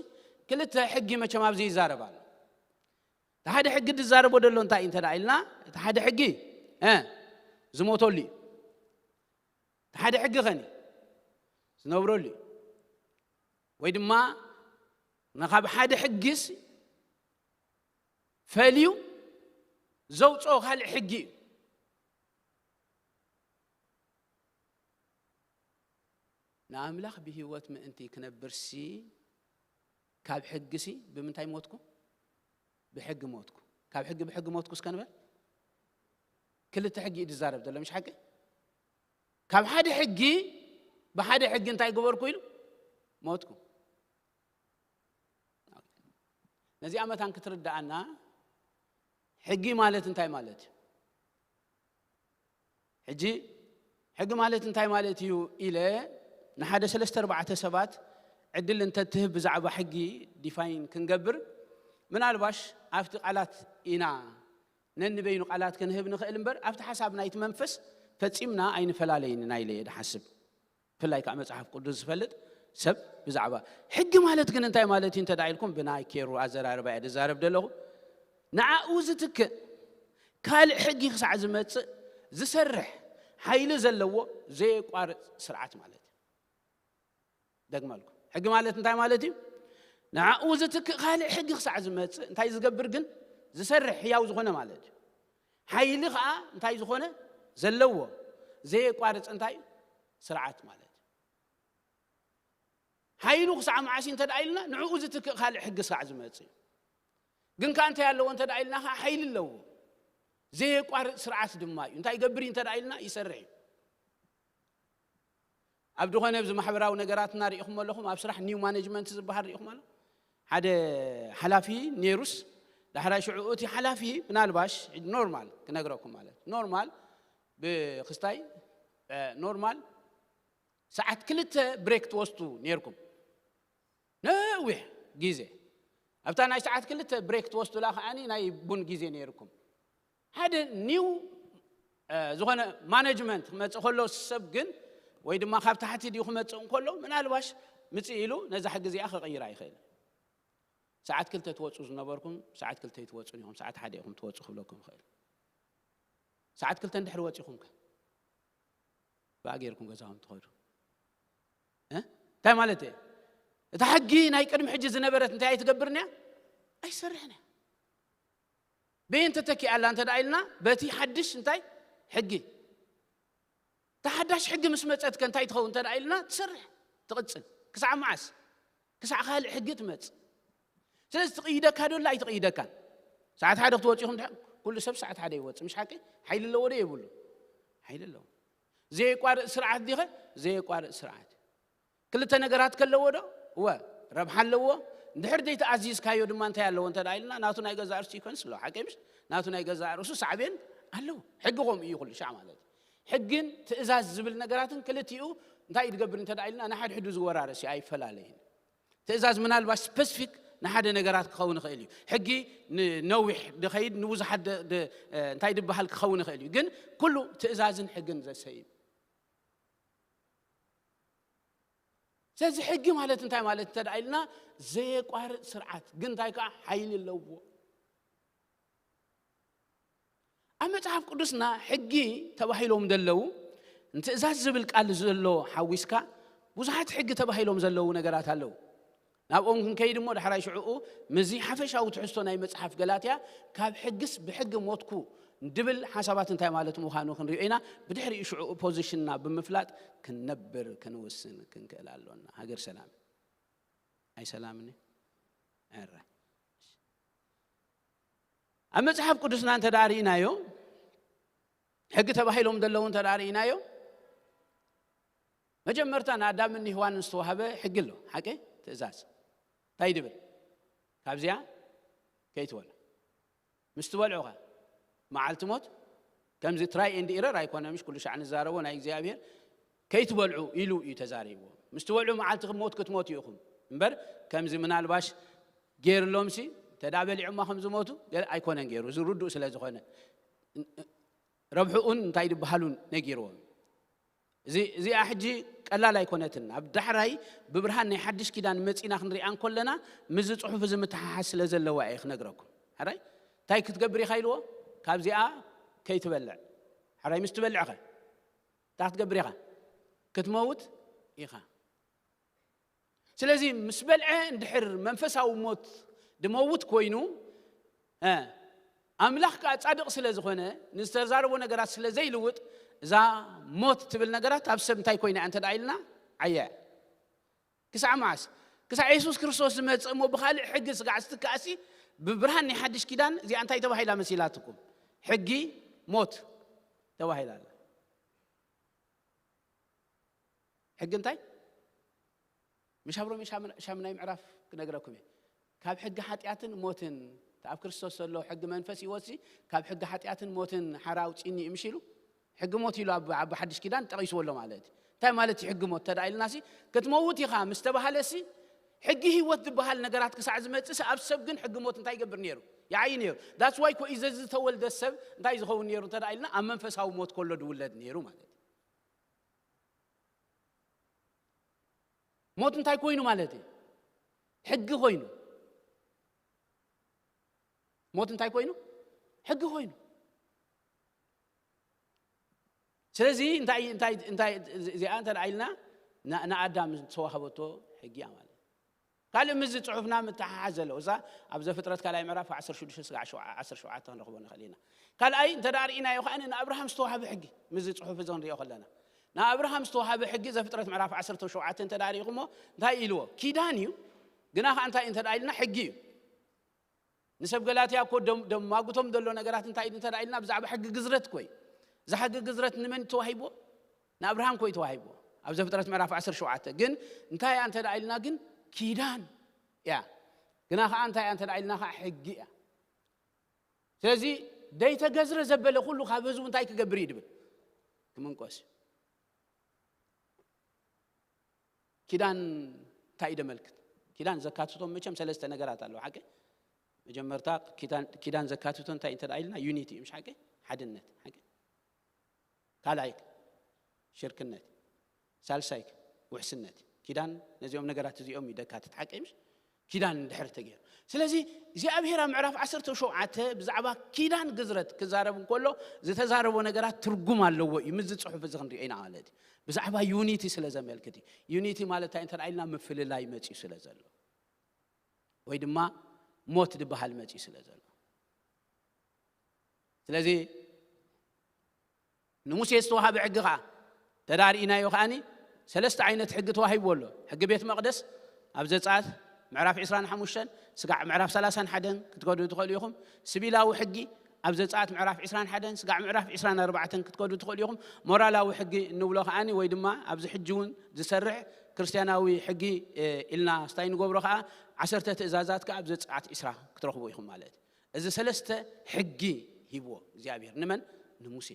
ክልተ ሕጊ መቸም ኣብዚ ይዛረብ ኣሎ። እቲ ሓደ ሕጊ ዝዛረቦ ዘሎ እንታይ እዩ እንተ ደኣ ኢልና፣ እቲ ሓደ ሕጊ፣ እ፣ ዝሞተሉ እዩ። እቲ ሓደ ሕጊ ኸኒ ዝነብረሉ እዩ። ወይ ድማ ንካብ ሓደ ሕጊስ ፈልዩ ዘውፅኦ ካልእ ሕጊ እዩ። ንኣምላኽ ብህይወት ምእንቲ ክነብርሲ ካብ ሕጊሲ ብምንታይ ሞትኩ? ብሕጊ ሞትኩ። ካብ ሕጊ ብሕጊ ሞትኩ እስከ ንበል። ክልተ ሕጊ እዩ ዝዛረብ ዘሎ፣ ምሽ ሓቂ? ካብ ሓደ ሕጊ ብሓደ ሕጊ እንታይ ገበርኩ ኢሉ? ሞትኩ። ነዚኣ መታን ክትርድኣና፣ ሕጊ ማለት እንታይ ማለት እዩ? ሕጂ ሕጊ ማለት እንታይ ማለት እዩ ኢለ ንሓደ ሰለስተ ኣርባዕተ ሰባት ዕድል እንተትህብ ብዛዕባ ሕጊ ዲፋይን ክንገብር፣ ምናልባሽ ኣብቲ ቃላት ኢና ነንበይኑ ቃላት ክንህብ ንኽእል እምበር፣ ኣብቲ ሓሳብ ናይቲ መንፈስ ፈጺምና ኣይንፈላለይን ኢና ኢለ እየ ድሓስብ። ብፍላይ ከዓ መጽሓፍ ቅዱስ ዝፈልጥ ሰብ ብዛዕባ ሕጊ ማለት ግን እንታይ ማለት እዩ እንተ ደኣ ኢልኩም፣ ብናይ ኬሩ ኣዘራርባ እየ ዝዛረብ ዘለኹ። ንዓኡ ዝትክእ ካልእ ሕጊ ክሳዕ ዝመጽእ ዝሰርሕ ሓይሊ ዘለዎ ዘየቋርጽ ስርዓት ማለት እዩ። ደግመልኩ፣ ሕጊ ማለት እንታይ ማለት እዩ? ንዓኡ ዝትክእ ካልእ ሕጊ ክሳዕ ዝመጽእ እንታይ ዝገብር ግን? ዝሰርሕ፣ ህያው ዝኾነ ማለት እዩ። ሓይሊ ከዓ እንታይ ዝኾነ? ዘለዎ፣ ዘየቋርጽ እንታይ እዩ? ስርዓት ማለት እዩ። ሓይሉ ክሳዕ መዓስ እንተ ደኣ ኢልና፣ ንዕኡ ዝትክእ ካልእ ሕጊ ክሳዕ ዝመጽእ እዩ። ግን ከኣ እንታይ ኣለዎ እንተ ደኣ ኢልና፣ ከዓ ሓይሊ ኣለዎ። ዘየቋርጽ ስርዓት ድማ እዩ። እንታይ ይገብር እዩ እንተ ደኣ ኢልና፣ ይሰርሕ እዩ። ኣብ ዝኾነ ኣብዚ ማሕበራዊ ነገራትና ርኢኹም ኣለኹም፣ ኣብ ስራሕ ኒው ማኔጅመንት ዝበሃል ርኢኹም ኣሎ። ሓደ ሓላፊ ነይሩስ፣ ዳሕራይ ሽዑ እቲ ሓላፊ ምናልባሽ ኖርማል ክነግረኩም ማለት፣ ኖርማል ብክስታይ፣ እ፣ ኖርማል ሰዓት ክልተ ብሬክ ትወስዱ ነይርኩም። ነዊሕ ግዜ። ኣብታ ናይ ሰዓት ክልተ ብሬክ ትወስዱላ ከዓኒ ናይ ቡን ግዜ ነይርኩም። ሓደ ኒው፣ እ፣ ዝኾነ ማኔጅመንት ክመጽእ ከሎ ሰብ ግን፣ ወይ ድማ ካብ ታሕቲ ድዩ ክመጽእ እንከሎ፣ ምናልባሽ ምጽእ ኢሉ ነዛ ሕጊ እዚኣ ክቕይራ ይኽእል። ሰዓት ክልተ ትወጹ ዝነበርኩም፣ ሰዓት ክልተ ኣይትወጹን ኢኹም፣ ሰዓት ሓደ ኢኹም ትወጹ ክብለኩም ይኽእል። ሰዓት ክልተ እንድሕር ወፂኹም ከ ብኣ ገይርኩም ገዛኹም ትኸዱ እንታይ ማለት እየ? እታ ሕጊ ናይ ቅድሚ ሕጂ ዝነበረት እንታይ ኣይትገብርንያ? ኣይሰርሕንያ። በየን ተተኪኣላ እንተ ኢልና በቲ ሓድሽ እንታይ ሕጊ፣ እታ ሓዳሽ ሕጊ ምስ መፀትከ እንታይ ትኸውን እንተ ኢልና ትሰርሕ ትቕፅል። ክሳዕ መዓስ? ክሳዕ ካልእ ሕጊ ትመጽእ። ስለዚ ትቕይደካ ዶ ኣይትቕይደካን? ሰዓት ሓደ ክትወፂኹም ድሓ ኩሉ ሰብ ሰዓት ሓደ ይወፅእ፣ ምሽ ሓቂ? ሓይሊ ኣለዎ ዶ የብሉ? ሓይሊ ኣለዎ። ዘየቋርእ ስርዓት ዲኸ? ዘየቋርእ ስርዓት። ክልተ ነገራት ከለዎ ዶ? እወ፣ ረብሓ ኣለዎ። እንድሕር ዘይተኣዚዝካዮ ድማ እንታይ ኣለዎ እንተ ኢልና ናቱ ናይ ገዛእ ርእሱ ሲኮንስ ኣለዎ። ሓቂ ምሽ? ናቱ ናይ ገዛእ ርእሱ ሳዕቤን ኣለዎ። ሕጊ ከምኡ እዩ ኩሉ ሻዕ ማለት እዩ። ሕግን ትእዛዝ ዝብል ነገራትን ክልቲኡ እንታይ ይድገብር እንተ ኢልና ንሓድሕዱ ዝወራረስ እዩ፣ ኣይፈላለይን። ትእዛዝ ምናልባሽ ስፐሲፊክ ንሓደ ነገራት ክኸውን ይኽእል እዩ። ሕጊ ንነዊሕ ድኸይድ ንብዙሓት እንታይ ድበሃል ክኸውን ይኽእል እዩ። ግን ኩሉ ትእዛዝን ሕግን ዘሰይም። ስለዚ ሕጊ ማለት እንታይ ማለት እንተ ኢልና ዘየቋርጥ ስርዓት ግን እንታይ ከዓ ሓይሊ ኣለዎ። ኣብ መጽሓፍ ቅዱስና ሕጊ ተባሂሎም ዘለዉ ንትእዛዝ ዝብል ቃል ዘሎ ሓዊስካ ብዙሓት ሕጊ ተባሂሎም ዘለዉ ነገራት ኣለዉ። ናብኦም ክንከይድ እሞ ዳሕራይ ሽዕኡ ምስዚ ሓፈሻዊ ትሕዝቶ ናይ መጽሓፍ ገላትያ ካብ ሕግስ ብሕጊ ሞትኩ ድብል ሓሳባት እንታይ ማለት ምዃኑ ክንሪኦ ኢና። ብድሕሪኡ ሽዕኡ ፖዚሽንና ብምፍላጥ ክንነብር ክንውስን ክንክእል ኣሎና። ሃገር ሰላም ኣይ ሰላምን ዕራይ ኣብ መጽሓፍ ቅዱስና እንተ ደኣ ርኢናዮ ሕጊ ተባሂሎም ዘለዉ እንተ ደኣ ርኢናዮ መጀመርታ ንኣዳምን ንህዋንን ዝተዋህበ ሕጊ ኣሎ። ሓቂ ትእዛዝ እንታይ ድብል ካብዚኣ ከይትበልዑ ምስ ትበልዑ ኸ መዓልቲ ሞት ከምዚ ትራይ ኤንድ ኢረር ኣይኮነ ምሽ ኩሉ ሻዕ ንዛረቦ ናይ እግዚኣብሔር ከይትበልዑ ኢሉ እዩ ተዛሪብዎ። ምስ ትበልዑ መዓልቲ ሞት ክትሞቱ ኢኹም እምበር ከምዚ ምናልባሽ ገይርሎምሲ ተዳ በሊዖማ ከም ዝሞቱ ገለ ኣይኮነን ገይሩ እዚ ርዱእ ስለ ዝኾነ ረብሕኡን እንታይ ዝበሃሉን ነጊርዎም። እዚ እዚኣ ሕጂ ቀላል ኣይኮነትን። ኣብ ዳሕራይ ብብርሃን ናይ ሓድሽ ኪዳን መጺና ክንሪኣ እንከለና ምስዚ ጽሑፍ እዚ ምትሓሓዝ ስለ ዘለዋ እየ ክነግረኩም። ሕራይ እንታይ ክትገብር ኢኻ ኢልዎ? ካብዚኣ ከይትበልዕ። ሕራይ ምስ ትበልዕኸ እንታይ ክትገብር ኢኻ? ክትመውት ኢኻ። ስለዚ ምስ በልዐ እንድሕር መንፈሳዊ ሞት ድመውት ኮይኑ ኣምላኽ ከዓ ጻድቕ ስለ ዝኾነ ንዝተዛረቦ ነገራት ስለ ዘይልውጥ እዛ ሞት ትብል ነገራት ኣብ ሰብ እንታይ ኮይና እንተ ኢልና ዓያ ክሳዕ መዓስ ክሳዕ የሱስ ክርስቶስ ዝመፅእ እሞ ብካልእ ሕጊ ስጋዕ ዝትካእሲ ብብርሃን ናይ ሓድሽ ኪዳን እዚኣ እንታይ ተባሂላ መሲላትኩም ሕጊ ሞት ተባሂላ ኣላ ሕጊ እንታይ ምሽ ኣብ ሮሜ ሻምናይ ምዕራፍ ክነግረኩም እየ ካብ ሕጊ ሓጢኣትን ሞትን ኣብ ክርስቶስ ዘሎ ሕጊ መንፈስ ይወሲ ካብ ሕጊ ሓጢኣትን ሞትን ሓራ ኣውፂኒ እዩ ምሽ ኢሉ ሕጊ ሞት ኢሉ ኣብ ሓድሽ ኪዳን ጠቒስዎ ኣሎ ማለት እዩ እንታይ ማለት እዩ ሕጊ ሞት ተዳ ኢልናሲ ክትመውት ኢኻ ምስ ተባሃለሲ ሕጊ ህይወት ዝበሃል ነገራት ክሳዕ ዝመፅእሲ ኣብ ሰብ ግን ሕጊ ሞት እንታይ ይገብር ነይሩ ይዓይ ነይሩ that's why ኮ ኢዘ ዝተወልደ ሰብ እንታይ ዝኸውን ነይሩ እንተ ኢልና ኣብ መንፈሳዊ ሞት ከሎ ድውለድ ነይሩ ማለት እዩ ሞት እንታይ ኮይኑ ማለት እዩ ሕጊ ኮይኑ ሞት እንታይ ኮይኑ ሕጊ ኮይኑ ስለዚ እንታይ እንታይ እንታይ እዚኣ እንተ ኢልና ንኣዳም ዝተዋህበቶ ሕጊ እያ ማለት ካልእ ምስዚ ጽሑፍና ምተሓሓዝ ዘለዎ እዛ ኣብ ዘፍጥረት ካልኣይ ምዕራፍ ዓሰርተ ሽዱሽተ ስጋዕ ዓሰርተ ሸውዓተ ክንረኽቦ ንኽእል ኢና ካልኣይ እንተ ርኢናዮ ከዓ ንኣብርሃም ዝተዋህበ ሕጊ ምስዚ ጽሑፍ እዚ ክንሪኦ ከለና ንኣብርሃም ዝተዋሃበ ሕጊ ዘፍጥረት ምዕራፍ ዓሰርተ ሸውዓተ እንተ ርኢኹሞ እንታይ ኢልዎ ኪዳን እዩ ግና ከዓ እንታይ እንተ ኢልና ሕጊ እዩ ንሰብ ገላትያ እኮ ደማጉቶም ዘሎ ነገራት እንታይ እንተ ኢልና ብዛዕባ ሕጊ ግዝረት ኮይ እዛ ሕጊ ግዝረት ንመን ተዋሂብዎ ንኣብርሃም ኮይ ተዋሂብዎ ኣብ ዘፍጥረት ምዕራፍ ዓሰርተ ሸውዓተ ግን እንታይ እያ እንተ ኢልና ግን ኪዳን እያ ግና ከዓ እንታይ እያ እንተ ኢልና ከዓ ሕጊ እያ ስለዚ ደይተገዝረ ዘበለ ኩሉ ካብ ህዝቡ እንታይ ክገብር እዩ ድብል ክምንቆስ እዩ ኪዳን እንታይ እዩ ደመልክት ኪዳን ዘካትቶም መቸም ሰለስተ ነገራት ኣለዉ ሓቂ መጀመርታ ኪዳን ዘካትቶ እንታይ እንተ ኢልና ዩኒቲ እዩ ሓቂ ሓድነት ሓቂ ካልኣይ ሽርክነት ሳልሳይ ውሕስነት ኪዳን ነዚኦም ነገራት እዚኦም እዩ ደካትት ሓቂ ምሽ ኪዳን እንድሕር ተገይሩ። ስለዚ እግዚኣብሔር ኣብ ምዕራፍ ዓሰርተ ሸውዓተ ብዛዕባ ኪዳን ግዝረት ክዛረብ እንከሎ ዝተዛረቦ ነገራት ትርጉም ኣለዎ እዩ። ምስዚ ጽሑፍ እዚ ክንሪኦ ኢና ማለት እዩ። ብዛዕባ ዩኒቲ ስለ ዘመልክት እዩ። ዩኒቲ ማለት እንታይ እንተ ኢልና ምፍልላይ መጺኡ ስለ ዘሎ ወይ ድማ ሞት ዝበሃል መጺኡ ስለ ዘሎ። ስለዚ ንሙሴ ዝተዋሃበ ሕጊ ኸዓ ተዳርኢናዮ ከዓኒ ሰለስተ ዓይነት ሕጊ ተዋሂብዎ ኣሎ። ሕጊ ቤት መቕደስ ኣብ ዘጸኣት ምዕራፍ ዕስራን ሓሙሽተን ስጋዕ ምዕራፍ ሰላሳን ሓደን ክትከዱ ትኽእሉ ኢኹም። ስቢላዊ ሕጊ ኣብ ዘጸኣት ምዕራፍ ዕስራን ሓደን ስጋዕ ምዕራፍ ዕስራን ኣርባዕተን ክትከዱ ትኽእሉ ኢኹም። ሞራላዊ ሕጊ እንብሎ ከዓኒ ወይ ድማ ኣብዚ ሕጂ እውን ዝሰርሕ ክርስትያናዊ ሕጊ ኢልና ስታይ ንገብሮ ከዓ ዓሰርተ ትእዛዛት ከዓ ኣብ ዘጸኣት ዕስራ ክትረኽቡ ኢኹም ማለት እዩ። እዚ ሰለስተ ሕጊ ሂብዎ እግዚኣብሔር ንመን? ንሙሴ።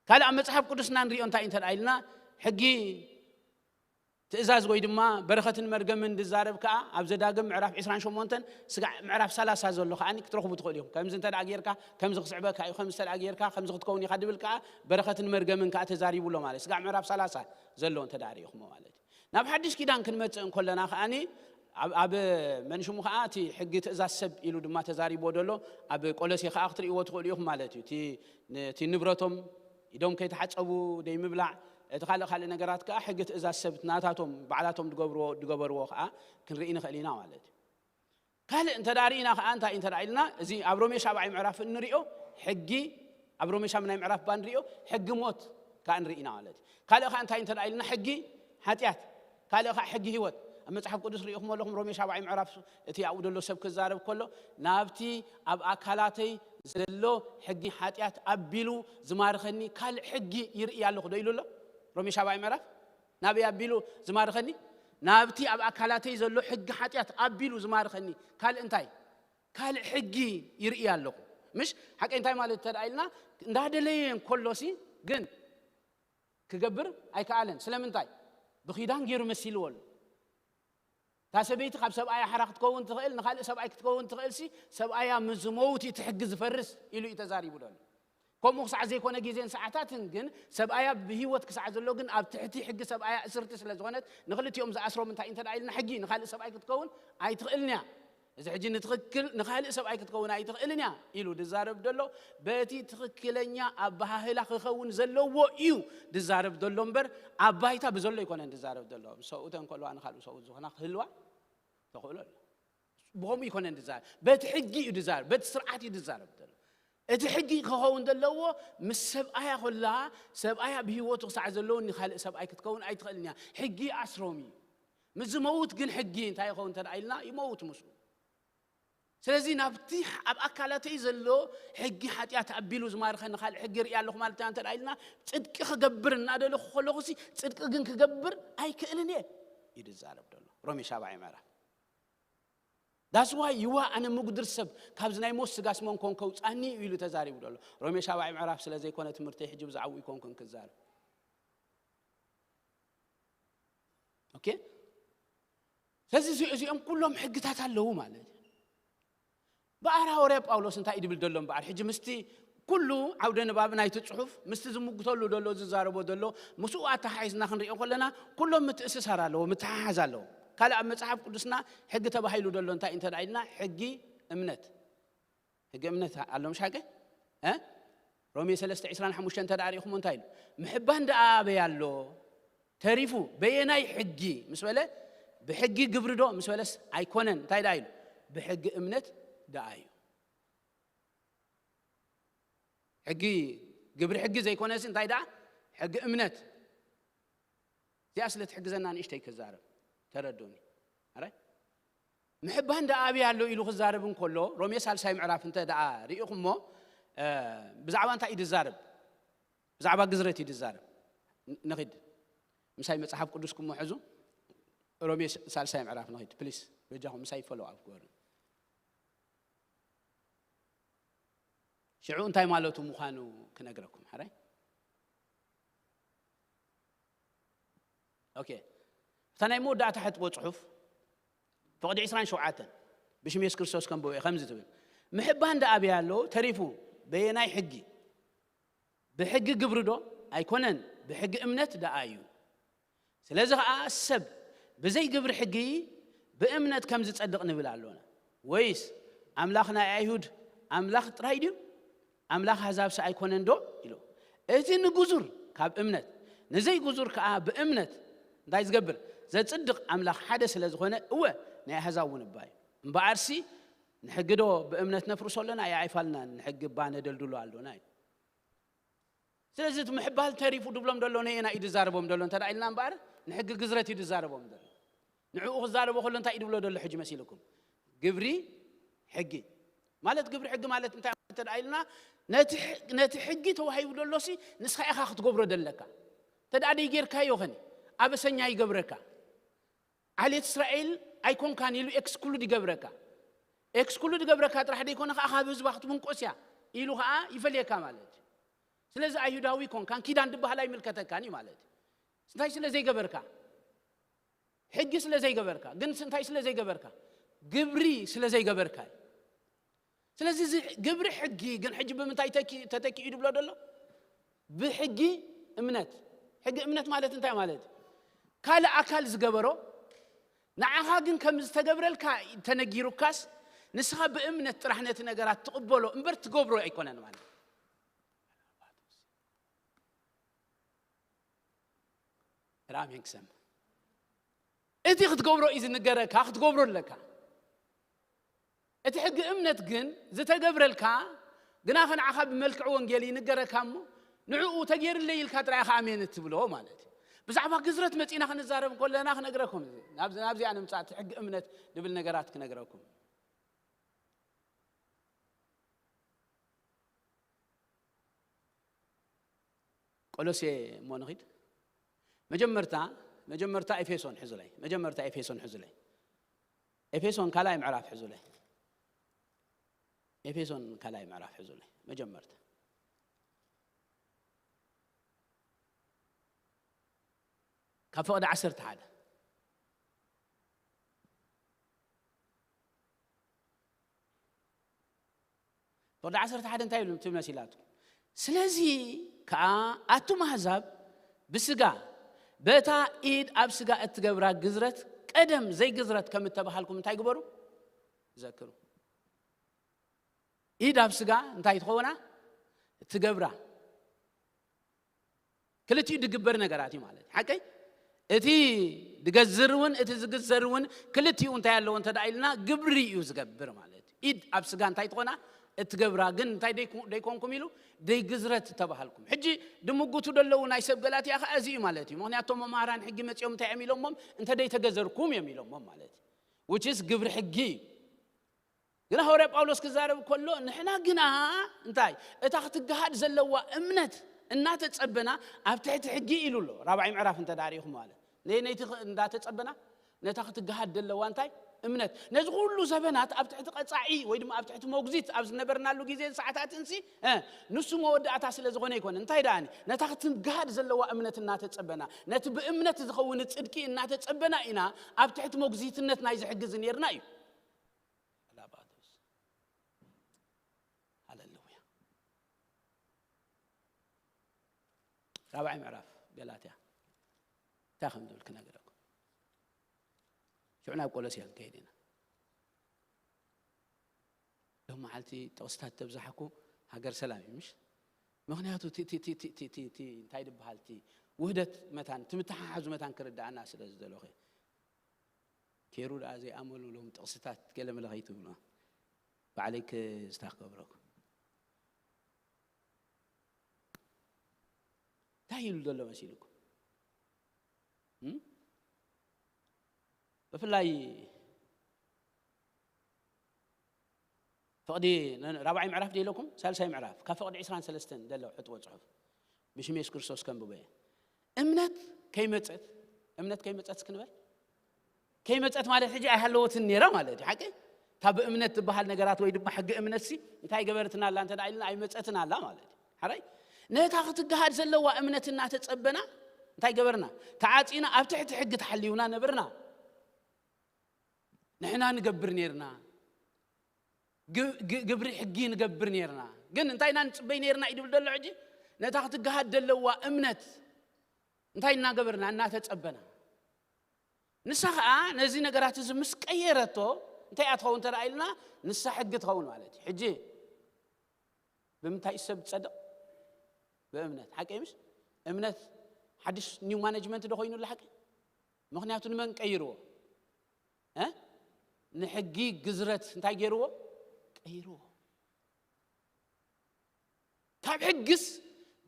ካልእ ኣብ መጽሓፍ ቅዱስና ንሪኦ እንታይ እንተ ኢልና ሕጊ ትእዛዝ ወይ ድማ በረኸትን መርገምን ዝዛረብ ከዓ ኣብ ዘዳግም ምዕራፍ ዕስራን ሸሞንተን ስጋዕ ምዕራፍ ሰላሳ ዘሎ ከዓኒ ክትረኽቡ ትኽእሉ ኢኹም። ከምዚ እንተ ደኣ ጌርካ ከምዚ ክስዕበካ እዩ፣ ከምዚ እንተ ደኣ ጌርካ ከምዚ ክትከውን ኢኻ ድብል ከዓ በረኸትን መርገምን ከዓ ተዛሪቡ ኣሎ ማለት ስጋዕ ምዕራፍ ሰላሳ ዘሎ እንተ ደኣ ርኢኹሞ ማለት እዩ። ናብ ሓድሽ ኪዳን ክንመጽእ እንከለና ከዓኒ ኣብ መን ሽሙ ከዓ እቲ ሕጊ ትእዛዝ ሰብ ኢሉ ድማ ተዛሪብዎ ዘሎ ኣብ ቆሎሴ ከዓ ክትርእይዎ ትኽእሉ ኢኹም ማለት እዩ። እቲ ንብረቶም ኢዶም ከይተሓጸቡ ደይ ምብላዕ፣ እቲ ካልእ ካልእ ነገራት ከዓ ሕጊ ትእዛዝ ሰብ ናታቶም ባዕላቶም ድገብርዎ ድገበርዎ ከዓ ክንርኢ ንኽእል ኢና ማለት እዩ። ካልእ እንተ ርኢና ከዓ እንታይ እንተ ኢልና እዚ ኣብ ሮሜ ሻብዓይ ምዕራፍ እንሪኦ ሕጊ ኣብ ሮሜ ሻምናይ ምዕራፍ ባ ንሪኦ ሕጊ ሞት ከዓ ንርኢ ኢና ማለት እዩ። ካልእ ከዓ እንታይ እንተ ኢልና ሕጊ ሓጢኣት ካልእ ከዓ ሕጊ ህይወት ኣብ መጽሓፍ ቅዱስ ርኢኹም ኣለኹም። ሮሜ ሻብዓይ ምዕራፍ እቲ ኣብኡ ዘሎ ሰብ ክዛረብ ከሎ ናብቲ ኣብ ኣካላተይ ዘሎ ሕጊ ሓጢኣት ኣቢሉ ዝማርኸኒ ካልእ ሕጊ ይርኢ ኣለኹ ዶ ኢሉ ኣሎ? ሮሜ ሻብዓይ ምዕራፍ ናበይ ኣቢሉ ዝማርኸኒ? ናብቲ ኣብ ኣካላተይ ዘሎ ሕጊ ሓጢኣት ኣቢሉ ዝማርኸኒ ካልእ እንታይ ካልእ ሕጊ ይርኢ ኣለኹ። ምሽ ሓቀይ እንታይ ማለት እንተ ኢልና እንዳደለየ እንከሎሲ ግን ክገብር ኣይከኣለን። ስለምንታይ? ብኺዳን ገይሩ መሲልዎ ኣሎ። እታ ሰበይቲ ካብ ሰብኣያ ሓራ ክትከውን ትኽእል፣ ንኻልእ ሰብኣይ ክትከውን ትኽእል ሲ ሰብኣያ ምስ ዝመውት እቲ ሕጊ ዝፈርስ ኢሉ እዩ ተዛሪቡ ደሎ። ከምኡ ክሳዕ ዘይኮነ ግዜን ሰዓታትን ግን ሰብኣያ ብህይወት ክሳዕ ዘሎ ግን ኣብ ትሕቲ ሕጊ ሰብኣያ እስርቲ ስለ ዝኾነት ንክልቲኦም ዝኣስሮም እንታይ እንተ ኢልና ሕጊ ንኻልእ ሰብኣይ ክትከውን ኣይትኽእልን እያ። እዚ ሕጂ ንትኽክል ንኻልእ ሰብኣይ ክትከውን ኣይትኽእልን እያ ኢሉ ድዛረብ ደሎ በቲ ትኽክለኛ ኣበሃህላ ክኸውን ዘለዎ እዩ ድዛረብ ደሎ እምበር ኣብ ባይታ ብዘሎ ኣይኮነን ድዛረብ ደሎ። ሰብኡተን ከልዋ ንካልኡ ሰብኡት ዝኾና ክህልዋ ተኽእሎ ኣሎ። ብኸምኡ ኣይኮነን ድዛረብ፣ በቲ ሕጊ እዩ ድዛረብ፣ በቲ ስርዓት እዩ ድዛረብ ደሎ። እቲ ሕጊ ክኸውን ዘለዎ ምስ ሰብኣያ ኮላ ሰብኣያ ብህይወቱ ክሳዕ ዘለውን ንካልእ ሰብኣይ ክትከውን ኣይትኽእልን እያ። ሕጊ ኣስሮም እዩ። ምስ ዝመውት ግን ሕጊ እንታይ ይኸውን እንተ ኢልና ይመውት ምስሉ። ስለዚ ናብቲ ኣብ ኣካላተይ ዘሎ ሕጊ ሓጢኣት ኣቢሉ ዝማርኸኒ ካልእ ሕጊ ርኢ ኣለኹ ማለት እንተ ኢልና ጽድቂ ክገብር እናደለኹ ከለኹሲ ጽድቂ ግን ክገብር ኣይክእልን እየ እዩ ዝዛረብ ደሎ ሮሜ ሻብዓይ ምዕራፍ። ዳስዋይ ይዋ ኣነ ምጉድር ሰብ ካብዚ ናይ ሞት ስጋስ መን ኮን ከውፃኒ እዩ ኢሉ ተዛሪቡ ደሎ ሮሜ ሻብዓይ ምዕራፍ ስለ ዘይኮነ ትምህርተይ ሕጂ ብዛዕባኡ ይኮንኩን ክዛረብ። ኦኬ። ስለዚ እዚ- እዚኦም ኩሎም ሕግታት ኣለዉ ማለት እዩ። በኣር ሃወርያ ጳውሎስ እንታይ ድብል ደሎ እምበኣር ሕጂ ምስቲ ኩሉ ዓውደ ንባብ ናይቲ ፅሑፍ ምስቲ ዝምጉተሉ ደሎ ዝዛረቦ ደሎ ምስኡ ኣተሓሒዝና ክንሪኦ ከለና ኩሎም ምትእስሳር ኣለዎ፣ ምትሓሓዝ ኣለዎ። ካልእ ኣብ መፅሓፍ ቅዱስና ሕጊ ተባሂሉ ደሎ እንታይ እንተ ኢልና ሕጊ እምነት ሕጊ እምነት ኣሎ ምሽ ሓቂ? እ? ሮሜ ሰለስተ ዕስራን ሓሙሽተን እንተ ደኣ ርኢኹሞ እንታይ ኢሉ? ምሕባን ደኣ ኣበይ ኣሎ? ተሪፉ በየናይ ሕጊ ምስ በለ ብሕጊ ግብሪ ዶ ምስ በለስ ኣይኮነን። እንታይ ደኣ ኢሉ? ብሕጊ እምነት ደኣ እዩ። ሕጊ ግብሪ ሕጊ ዘይኮነስ እንታይ ደኣ? ሕጊ እምነት። እዚኣ ስለ ትሕግዘና ንእሽተይ ክዛረብ ተረዱኒ። ኣረ ምሕባን ደኣ ኣብይ ኣሎ ኢሉ ክዛረብ እንከሎ ሮሜ ሳልሳይ ምዕራፍ እንተ ደኣ ርኢኹሞ ብዛዕባ እንታይ እዩ ዝዛረብ? ብዛዕባ ግዝረት እዩ ዝዛረብ። ንኺድ ምሳይ መጽሓፍ ቅዱስኩም ሕዙ ሮሜ ሳልሳይ ምዕራፍ ንኺድ ፕሊስ በጃኹም ምሳይ ፈሎ ኣብ ግበሩ። ሽዑ እንታይ ማለቱ ምዃኑ ክነግረኩም ሕራይ። ኦኬ። እታ ናይ መወዳእታ ሕጥቦ ጽሑፍ ፍቕዲ ዕስራን ሸውዓተን ብሽም የሱስ ክርስቶስ ከንብቦ እየ ከምዚ ትብል፣ ምሕባን ደኣ ኣበይ ኣሎ ተሪፉ በየናይ ሕጊ? ብሕጊ ግብሪ ዶ ኣይኮነን፣ ብሕጊ እምነት ደኣ እዩ። ስለዚ ኸኣ ሰብ ብዘይ ግብሪ ሕጊ ብእምነት ከም ዝጸድቕ ንብል ኣሎና። ወይስ ኣምላኽ ናይ ኣይሁድ ኣምላኽ ጥራይ ድዩ? ኣምላኽ ኣህዛብስ ኣይኮነን ዶ? ኢሉ። እቲ ንግዙር ካብ እምነት፣ ንዘይግዙር ከኣ ብእምነት እንታይ ዝገብር? ዘጽድቕ ኣምላኽ ሓደ ስለ ዝኾነ፣ እወ፣ ናይ ኣህዛብ እውን እባ እዩ። እምበኣርሲ ንሕጊ ዶ ብእምነት ነፍርሶ ኣለና? ኣይፋልናን። ንሕጊ እባ ነደልድሎ ኣሎና እዩ። ስለዚ እቲ ምሕባል ተሪፉ ድብሎም ደሎ ነየና እዩ ድዛረቦም ደሎ እንተ ደኣ ኢልና እምበኣር፣ ንሕጊ ግዝረት እዩ ድዛረቦም ደሎ። ንዕኡ ክዛረቦ ከሎ እንታይ እዩ ድብሎ ደሎ ሕጂ መሲልኩም? ግብሪ ሕጊ ማለት፣ ግብሪ ሕጊ ማለት እንታይ ማለት እንተ ደኣ ኢልና፣ ነቲ ሕ-፣ ነቲ ሕጊ ተዋሂቡ ደሎሲ ንስኻ ኢኻ ክትገብሮ ደለካ። እንተ ደኣ ደይጌርካዮ ኸኒ ኣበሰኛ ይገብረካ። ዓሌት እስራኤል ኣይኮንካን ኢሉ ኤክስክሉድ ይገብረካ። ኤክስክሉድ ይገብረካ ጥራሕ ደይኮነ ከዓ ካብ ህዝባ ክትብንቆስ እያ ኢሉ ከዓ ይፈልየካ ማለት እዩ። ስለዚ ኣይሁዳዊ ኮንካን ኪዳን ድበሃል ኣይምልከተካን እዩ ማለት እዩ። እንታይ ስለ ዘይገበርካ? ሕጊ ስለ ዘይገበርካ። ግን እንታይ ስለ ዘይገበርካ? ግብሪ ስለ ዘይገበርካ እዩ። ስለዚ እዚ ግብሪ ሕጊ ግን ሕጂ ብምንታይ ተኪ-፣ ተተኪኡ ድብሎ ደሎ? ብሕጊ እምነት። ሕጊ እምነት ማለት እንታይ ማለት እዩ? ካልእ ኣካል ዝገበሮ ንዓኻ ግን ከም ዝተገብረልካ ተነጊሩካስ፣ ንስኻ ብእምነት ጥራሕ ነቲ ነገራት ትቕበሎ እምበር ትገብሮ ኣይኮነን ማለት እዩ። ራሜን ክሰም እቲ ክትገብሮ እዩ ዝንገረካ፣ ክትገብሮ ኣለካ። እቲ ሕጊ እምነት ግን ዝተገብረልካ፣ ግና ኸ ንዓኻ ብመልክዕ ወንጌል ይንገረካ እሞ፣ ንዕኡ ተገይርለይ ኢልካ ጥራይ ኢኻ ኣሜን እትብሎ ማለት እዩ። ብዛዕባ ግዝረት መጺእና ክንዛረብ ከለና ክነግረኩም፣ ናብዚ-፣ ናብዚኣ ንምጻእ፣ እቲ ሕጊ እምነት ድብል ነገራት ክነግረኩም። ቆሎሴ እሞ ንኺድ። መጀመርታ፣ መጀመርታ ኤፌሶን ሕዙለይ። መጀመርታ ኤፌሶን ሕዙለይ። ኤፌሶን ካልኣይ ምዕራፍ ሕዙለይ። ኤፌሶን ካልኣይ ምዕራፍ ሕዙለይ። መጀመርታ። ካብ ፍቕዲ ዓሰርተ ሓደ። ፍቕዲ ዓሰርተ ሓደ እንታይ ኢሉ ትብል መሲላትኩም? ስለዚ ከኣ ኣቱም ኣህዛብ ብስጋ በታ ኢድ ኣብ ስጋ እትገብራ ግዝረት ቀደም ዘይግዝረት ከም እተባሃልኩም እንታይ ግበሩ? ዘክሩ። ኢድ ኣብ ስጋ እንታይ ትኸውና? እትገብራ። ክልቲኡ ድግበር ነገራት እዩ ማለት እዩ። ሓቀይ? እቲ ድገዝር እውን እቲ ዝግዘር እውን ክልቲኡ እንታይ ኣለዎ እንተ ደኣ ኢልና ግብሪ እዩ ዝገብር ማለት እዩ። ኢድ ኣብ ስጋ እንታይ ትኾና? እትገብራ ግን እንታይ ደይኩ-፣ ደይኮንኩም ኢሉ ደይግዝረት ተባሃልኩም። ሕጂ ድምጉቱ ደለዉ ናይ ሰብ ገላትያ ኸዓ እዚ እዩ ማለት እዩ። ምኽንያቱ እቶም መማህራን ሕጊ መጺኦም እንታይ እዮም ኢሎሞም? እንተ ደይተገዘርኩም እዮም ኢሎሞም ማለት እዩ። Which is ግብሪ ሕጊ እዩ። ግና ሃዋርያ ጳውሎስ ክዛረብ ከሎ ንሕና ግና እንታይ እታ ክትገሃድ ዘለዋ እምነት እናተጸበና ኣብ ትሕቲ ሕጊ ኢሉ ኣሎ። ራብዓይ ምዕራፍ እንተ ዳሪኹም ማለት ነይ ነይቲ ኽ-፣ እንዳተጸበና ነታ ክትገሃድ ዘለዋ እንታይ እምነት ነዚ ኩሉ ዘበናት ኣብ ትሕቲ ቀጻዒ ወይ ድማ ኣብ ትሕቲ መጉዚት ኣብ ዝነበርናሉ ግዜን ሰዓታትን ሲ እ፣ ንሱ መወዳእታ ስለ ዝኾነ ይኮነ እንታይ ደኣኒ ነታ ክትገሃድ ዘለዋ እምነት እናተጸበና ነቲ ብእምነት ዝኸውን ጽድቂ እናተጸበና ኢና ኣብ ትሕቲ መጉዚትነት ናይ ዝሕግዝ ነርና እዩ። ላባቶስ። ሃሌሉያ። ራብዓይ ምዕራፍ ገላትያ እንታይ ከም ዝብል ክነግረኩም። ሽዑ ናብ ቆሎስያ ክንከይድ ኢና። ሎም መዓልቲ ጥቕስታት ተብዛሓኩ ሃገር ሰላም እዩ ምሽ? ምኽንያቱ እቲ፣ እቲ፣ እቲ እንታይ ድበሃል እቲ ውህደት መታን እቲ ምትሓሓዙ መታን ክርዳኣና ስለ ዝደለኹ። ኬሩ ደኣ ዘይኣመሉ ሎም ጥቕስታት ገለ መለ ከይትብሉ። ባዕለይ ክስታ ክገብረኩም። እንታይ ኢሉ ዘሎ መሲልኩም? እም? ብፍላይ ፍቕዲ ነ-፣ ራብዓይ ምዕራፍ ደለኩም? ሳልሳይ ምዕራፍ፣ ካብ ፍቕዲ ዕስራን ሰለስተን ዘሎ ዕጥወ ጽሑፍ። ብሽም የሱስ ክርስቶስ ከንብቦ እየ። እምነት ከይመጸት፣ እምነት ከይመጸት እስኪ ንበል። ከይመጸት ማለት ሕጂ ኣይሃለወትን ነይራ ማለት እዩ። ሓቂ? እታ ብእምነት ትበሃል ነገራት ወይ ድማ ሕጊ እምነት ሲ እንታይ ገበርትና ኣላ እንተ ደኣ ኢልና ኣይመጸትን ኣላ ማለት እዩ። ሓራይ? ነታ ክትገሃድ ዘለዋ እምነት እናተጸበና እንታይ ገበርና? ተዓጺና ኣብ ትሕቲ ሕጊ ተሓልዩና ነበርና። ንሕና ንገብር ነርና። ግ-፣ ግ-፣ ግብሪ ሕጊ ንገብር ነርና። ግን እንታይ ኢና ንጽበይ ነርና እዩ ድብል ዘሎ ሕጂ? ነታ ክትገሃድ ዘለዋ እምነት እንታይ እናገበርና? እናተጸበና። ንሳ ኸዓ ነዚ ነገራት እዚ ምስ ቀየረቶ እንታይ እያ ትኸውን እንተ ኢልና፣ ንሳ ሕጊ ትኸውን ማለት እዩ። ሕጂ ብምንታይ እዩ ሰብ ዝጸድቕ? ብእምነት። ሓቂ ምሽ? እምነት ሓድሽ ኒው ማኔጅመንት ዶ ኮይኑሉ ሓቂ? ምኽንያቱ ንመን ቀይርዎ? እ? ንሕጊ ግዝረት እንታይ ገይርዎ? ቀይርዎ። ካብ ሕግስ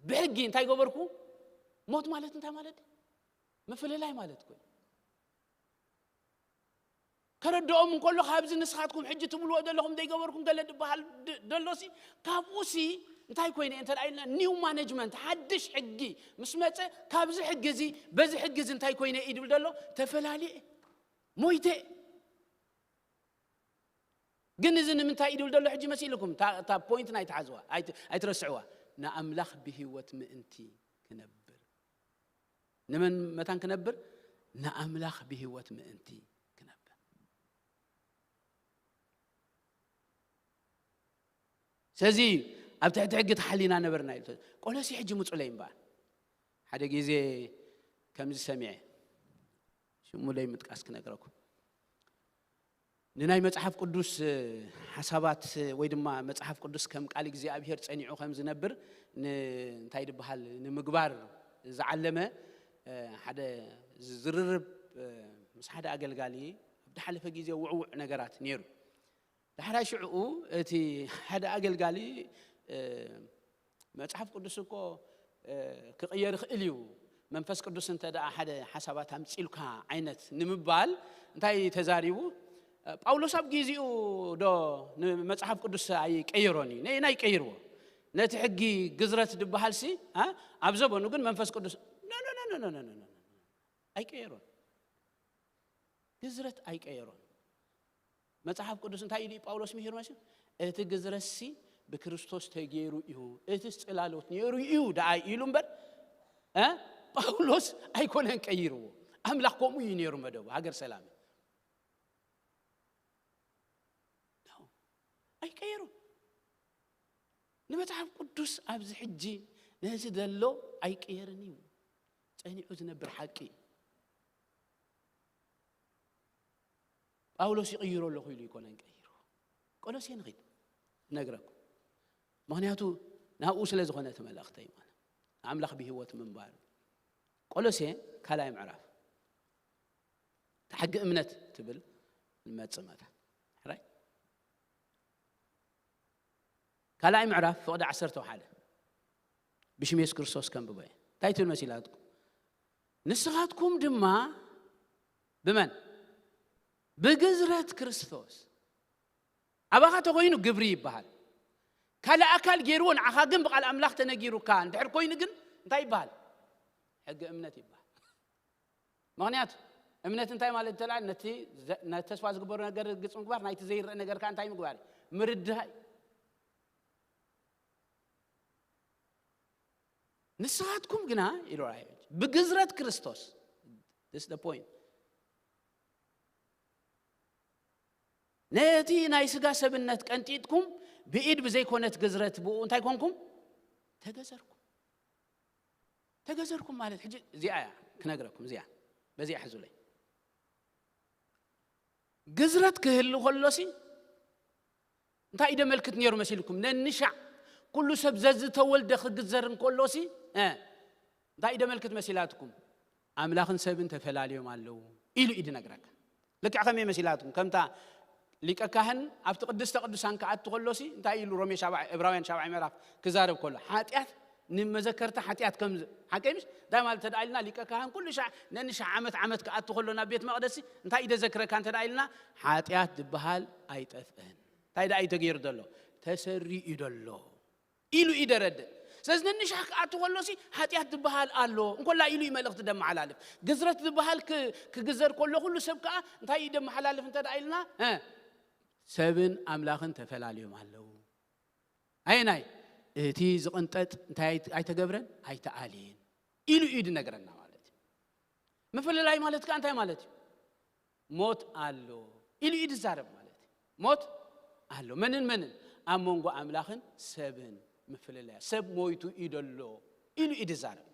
ብሕጊ እንታይ ገበርኩ? ሞት ማለት እንታይ ማለት እዩ? ምፍልላይ ማለት እኮ እዩ። ከረድኦም እንከሎ ካብዚ ንስኻትኩም ሕጂ ትብልዎ ዘለኹም ዘይገበርኩም ገለ ዝበሃል ድ- ደሎሲ ካብኡሲ እንታይ ኮይነ እንተ ኢልና ኒው ማኔጅመንት ሓድሽ ሕጊ ምስ መፀ ካብዚ ሕጊ እዚ በዚ ሕጊ እዚ እንታይ ኮይነ እዩ ድብል ደሎ ተፈላልየ ሞይተ ግን እዚ ንምንታይ እዩ ድብል ደሎ ሕጂ መሲልኩም እታ ፖይንት ናይ ተሓዝዋ ኣይትረስዕዋ ንኣምላኽ ብህይወት ምእንቲ ክነብር ንመን መታን ክነብር ንኣምላኽ ብህይወት ምእንቲ ክነብር ስለዚ ኣብ ትሕቲ ሕጊ ተሓሊና ነበርና ኢሉ ቆሎሲ ሕጂ ምፁለይ እምበኣር ሓደ ግዜ ከምዚ ሰሚዐ ሽሙ ለይ ምጥቃስ ክነግረኩም ንናይ መጽሓፍ ቅዱስ ሓሳባት ወይ ድማ መጽሓፍ ቅዱስ ከም ቃል እግዚኣብሔር ጸኒዑ ከም ዝነብር እንታይ ድበሃል ንምግባር ዝዓለመ ሓደ ዝርርብ ምስ ሓደ ኣገልጋሊ ኣብ ዝሓለፈ ግዜ ውዕውዕ ነገራት ነይሩ። ዳሕራይ ሽዕኡ እቲ ሓደ ኣገልጋሊ መጽሓፍ ቅዱስ እኮ ክቕየር ይኽእል እዩ መንፈስ ቅዱስ እንተ ደኣ ሓደ ሓሳባት ኣምፂልካ ዓይነት ንምባል እንታይ ተዛሪቡ ጳውሎስ ኣብ ግዜኡ ዶ ንመጽሓፍ ቅዱስ ኣይቀየሮን እዩ ነየና ይቀይርዎ ነቲ ሕጊ ግዝረት ዝበሃል ሲ ኣብ ዘበኑ ግን መንፈስ ቅዱስ ኣይቀየሮን ግዝረት ኣይቀየሮን መጽሓፍ ቅዱስ እንታይ ኢሉ ጳውሎስ ምሂሩ መሲ እቲ ግዝረሲ ብክርስቶስ ተገይሩ እዩ እቲስ ጽላሎት ነይሩ እዩ ደኣ ኢሉ እምበር ጳውሎስ ኣይኮነን ቀይርዎ ኣምላኽ ከምኡ እዩ ነይሩ መደቡ ሃገር ሰላም ኣይቀየሩ ንመጽሓፍ ቅዱስ ኣብዚ ሕጂ ነዚ ዘሎ ኣይቀየርን እዩ ጸኒዑ ዝነብር ሓቂ ጳውሎስ ይቕይሮ ኣለኹ ኢሉ ይኮነን ቀይሩ ቆሎሴ ንኺድ ነግረኩም ምክንያቱ ናብኡ ስለ ዝኾነ እቲ መልእኽተይ ማለት ንኣምላኽ ብህይወት ምንባር ቆሎሴ ካልኣይ ምዕራፍ ተሕጊ እምነት ትብል ንመጽእ መታ ሕራይ ካልኣይ ምዕራፍ ፍቕዲ ዓሰርተ ሓደ ብሽም የሱስ ክርስቶስ ከንብቦ እየ እንታይ ትብል መሲላትኩም ንስኻትኩም ድማ ብመን ብግዝረት ክርስቶስ ኣባኻ ተኮይኑ ግብሪ ይበሃል ካልእ ኣካል ገይርዎ ንዓኻ ግን ብቓል ኣምላኽ ተነጊሩካ እንድሕር ኮይኑ ግን እንታይ ይበሃል ሕጊ እምነት ይበሃል ምኽንያቱ እምነት እንታይ ማለት እንተላ ነቲ ተስፋ ዝግበሩ ነገር ግልፂ ምግባር ናይቲ ዘይረአ ነገር ከዓ እንታይ ምግባር ምርድሃይ ንስኻትኩም ግና ኢሉ ብግዝረት ክርስቶስ point ነቲ ናይ ስጋ ሰብነት ቀንጢጥኩም ብኢድ ብዘይኮነት ግዝረት ብኡ እንታይ ኮንኩም ተገዘርኩም ተገዘርኩም ማለት ሕጂ እዚኣ እያ ክነግረኩም እዚኣ በዚኣ ሕዙለይ ግዝረት ክህሉ ከሎሲ እንታይ እዩ ደመልክት ነይሩ መሲልኩም ነንሻዕ ኩሉ ሰብ ዘዝተወልደ ክግዘር እንከሎሲ እንታይ እዩ ደመልክት መሲላትኩም ኣምላኽን ሰብን ተፈላልዮም ኣለዉ ኢሉ እዩ ድነግረካ ልክዕ ከመይ መሲላትኩም ከምታ ሊቀ ካህን ኣብቲ ቅድስተ ቅዱሳን ክኣቱ ከሎሲ እንታይ ኢሉ ሮሜ ዕብራውያን ሻብዓይ ምዕራፍ ክዛረብ ከሎ ሓጢኣት ንመዘከርታ ሓጢኣት ከም ሓቀይ ምሽ እንታይ ማለት ተደኣ ኢልና ሊቀ ካህን ኩሉ ሻዕ ነንሻዕ ዓመት ዓመት ክኣቱ ከሎ ናብ ቤት መቕደሲ እንታይ ይደዘክረካ እንተ ኢልና ሓጢኣት ዝበሃል ኣይጠፍእን እንታይ ደኣ እዩ ተገይሩ ዘሎ ተሰሪኡ እዩ ዘሎ ኢሉ እዩ ደረድእ ስለዚ ነንሻዕ ክኣቱ ከሎሲ ሓጢኣት ዝበሃል ኣሎ እንኮላ ኢሉ እዩ መልእኽቲ ደመሓላልፍ ግዝረት ዝበሃል ክግዘር ከሎ ኩሉ ሰብ ከዓ እንታይ እዩ ደመሓላልፍ እንተ ኢልና ሰብን ኣምላኽን ተፈላልዮም ኣለዉ ኣየናይ እቲ ዝቕንጠጥ እንታይ ኣይተገብረን ኣይተኣልየን ኢሉ እዩ ድነግረና ማለት እዩ ምፍልላይ ማለት ከዓ እንታይ ማለት እዩ ሞት ኣሎ ኢሉ እዩ ድዛረብ ማለት እዩ ሞት ኣሎ መንን መንን ኣብ መንጎ ኣምላኽን ሰብን ምፍልላያ ሰብ ሞይቱ እዩ ደሎ ኢሉ እዩ ድዛረብ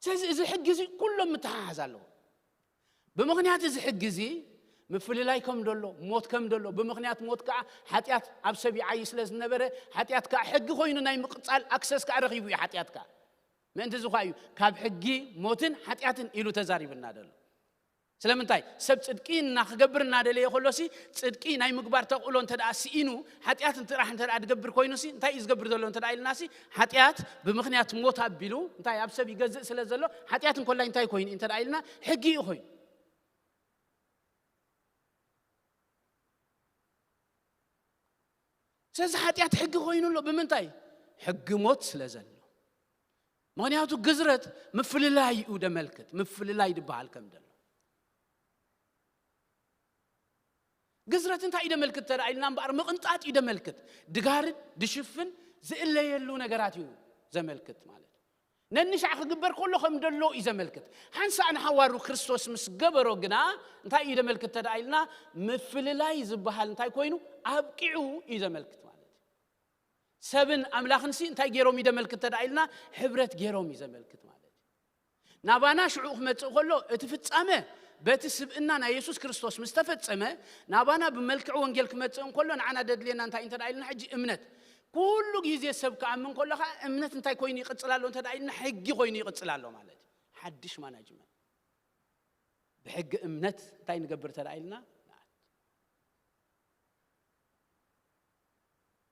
ስለዚ እዚ ሕጊ እዚ ኩሎም ምተሓሓዝ ኣለዎ ብምኽንያት እዚ ሕጊ እዚ ምፍልላይ ከም ደሎ፣ ሞት ከም ደሎ፣ ብምኽንያት ሞት ከዓ ሓጢኣት ኣብ ሰብ ይዓይ ስለ ዝነበረ፣ ሓጢኣት ከዓ ሕጊ ኮይኑ ናይ ምቕጻል ኣክሰስ ከዓ ረኺቡ እዩ። ሓጢኣት ከዓ ምእንቲ ዝኳ እዩ ካብ ሕጊ ሞትን ሓጢኣትን ኢሉ ተዛሪብና ደሎ። ስለምንታይ ሰብ ጽድቂ እናክገብር እናደለየ ከሎሲ፣ ጽድቂ ናይ ምግባር ተቕእሎ እንተ ደኣ ስኢኑ፣ ሓጢኣት ጥራሕ እንተ ደኣ ድገብር ኮይኑሲ፣ እንታይ እዩ ዝገብር ዘሎ እንተ ደኣ ኢልናሲ፣ ሓጢኣት ብምኽንያት ሞት ኣቢሉ እንታይ ኣብ ሰብ ይገዝእ ስለ ዘሎ፣ ሓጢኣት እንኮላይ እንታይ ኮይኑ እንተ ደኣ ኢልና፣ ሕጊ እዩ ኮይኑ። ስለዚ ሓጢኣት ሕጊ ኮይኑ ኣሎ። ብምንታይ? ሕጊ ሞት ስለ ዘሎ። ምኽንያቱ ግዝረት ምፍልላይ እዩ ደመልክት። ምፍልላይ ድበሃል ከም ደሎ። ግዝረት እንታይ እዩ ደመልክት ተዳ ኢልና እምበኣር፣ ምቕንጣጥ እዩ ደመልክት። ድጋርድ፣ ድሽፍን፣ ዝእለየሉ ነገራት እዩ ዘመልክት ማለት እዩ። ነንሻዕ ክግበር ከሎ ከም ደሎ እዩ ዘመልክት። ሓንሳእ ንሓዋሩ ክርስቶስ ምስ ገበሮ ግና እንታይ እዩ ደመልክት ተዳ ኢልና፣ ምፍልላይ ዝበሃል እንታይ ኮይኑ ኣብቂዑ እዩ ዘመልክት ማለት እዩ። ሰብን ኣምላኽንሲ እንታይ ገይሮም እዩ ደመልክት ተዳ ኢልና፣ ሕብረት ገይሮም እዩ ዘመልክት ማለት እዩ። ናባና ሽዑ ክመጽእ ከሎ እቲ ፍጻመ በቲ ስብእና ናይ የሱስ ክርስቶስ ምስ ተፈጸመ፣ ናባና ብመልክዕ ወንጌል ክመጽእ እንከሎ ንዓና ደድልየና እንታይ እንተ ደኣ ኢልና፣ ሕጂ እምነት። ኩሉ ግዜ ሰብ ክኣምን ከሎ ኸኣ እምነት እንታይ ኮይኑ ይቕጽል ኣሎ እንተ ደኣ ኢልና፣ ሕጊ ኮይኑ ይቕጽል ኣሎ ማለት እዩ። ሓድሽ ማናጅመንት። ብሕጊ እምነት እንታይ ንገብር እንተ ደኣ ኢልና፣ ንኣቱ።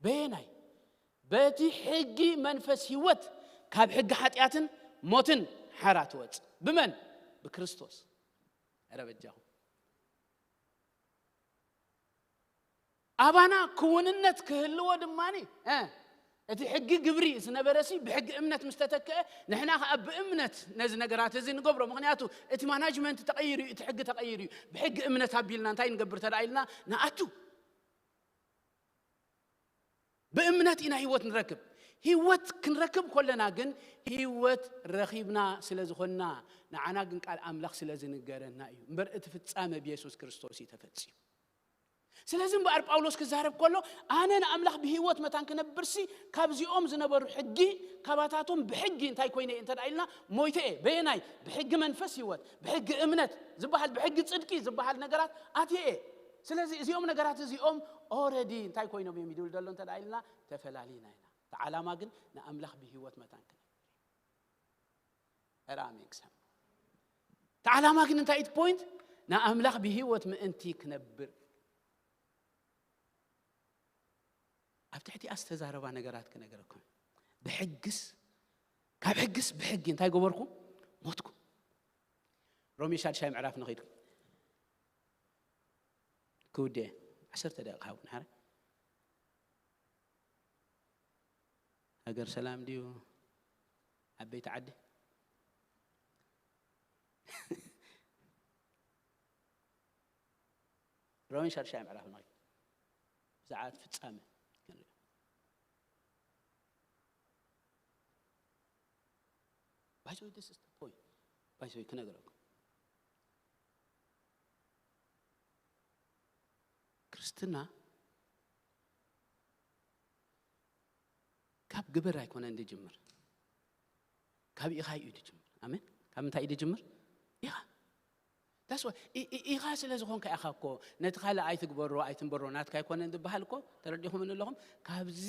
በየናይ? በቲ ሕጊ መንፈስ ህይወት ካብ ሕጊ ሓጢኣትን ሞትን ሓራ ትወጽእ። ብመን? ብክርስቶስ። ኧረ በጃኹም። ኣባና ክውንነት ክህልዎ ድማኒ፣ እ፣ እቲ ሕጊ ግብሪ ዝነበረሲ ብሕጊ እምነት ምስ ተተክአ፣ ንሕና ኸኣ ብእምነት ነዚ ነገራት እዚ ንገብሮ። ምኽንያቱ እቲ ማናጅመንት ተቐይሩ እዩ፣ እቲ ሕጊ ተቐይሩ እዩ። ብሕጊ እምነት ኣቢልና እንታይ ንገብር ተደኣ ኢልና ንኣቱ። ብእምነት ኢና ህይወት ንረክብ። ህይወት ክንረክብ ከለና ግን፣ ህይወት ረኺብና ስለ ዝኾንና፣ ንዓና ግን ቃል ኣምላኽ ስለ ዝንገረና እዩ። እምበር እቲ ፍጻመ ብየሱስ ክርስቶስ እዩ ተፈጺሙ። ስለዚ እምበኣር ጳውሎስ ክዛረብ ከሎ፣ ኣነ ንኣምላኽ ብህይወት መታን ክነብርሲ፣ ካብዚኦም ዝነበሩ ሕጊ፣ ካባታቶም ብሕጊ እንታይ ኮይነ እየ እንተ ደኣ ኢልና፣ ሞይተ እየ። በየናይ? ብሕጊ መንፈስ ህይወት፣ ብሕጊ እምነት ዝበሃል፣ ብሕጊ ጽድቂ ዝበሃል ነገራት ኣትየ እየ። ስለዚ እዚኦም ነገራት እዚኦም ኦረዲ እንታይ ኮይኖም እዮም ይድብል ዘሎ እንተ ደኣ ኢልና፣ ተፈላሊና ኢና። እቲ ዓላማ ግን ንኣምላኽ ብህይወት መታን ክነብር እዩ። ኧረ ኣሜን ክሰማ። እቲ ዓላማ ግን እንታይ እቲ ፖይንት? ንኣምላኽ ብህይወት ምእንቲ ክነብር። ኣብ ትሕቲኣ ዝተዛረባ ነገራት ክነገረኩም። ብሕግስ፣ ካብ ሕግስ ብሕጊ እንታይ ገበርኩ? ሞትኩ። ሮሜ ሻድሻይ ምዕራፍ ንኸይድኩም። ክውድኤ፣ ዓሰርተ ደቂቕ ሃቡኒ፣ ሓረ። ሃገር ሰላም ድዩ? ዓበይቲ ዓዲ? ሮሜ ሻድሻይ ምዕራፍ ንኸይድ። ብዛዕባ እቲ ፍጻመ ክንርኢ። By the way, this is the point. By the way, ክነግረኩም። ክርስትና ካብ ግብር ኣይኮነን ዝጅምር። ካብ ኢኻ እዩ ዝጅምር። ኣሜን። ካብ ምንታይ እዩ ዝጅምር? ኢኻ። That's why፣ ኢ-፣ ኢ-፣ ኢኻ ስለ ዝኾንካ ኢኻ እኮ፣ ነቲ ካልእ ኣይትግበሮ፣ ኣይትንበሮ፣ ናትካ ኣይኮነን ዝበሃል እኮ፣ ተረዲኹምኒ ኣለኹም? ካብዚ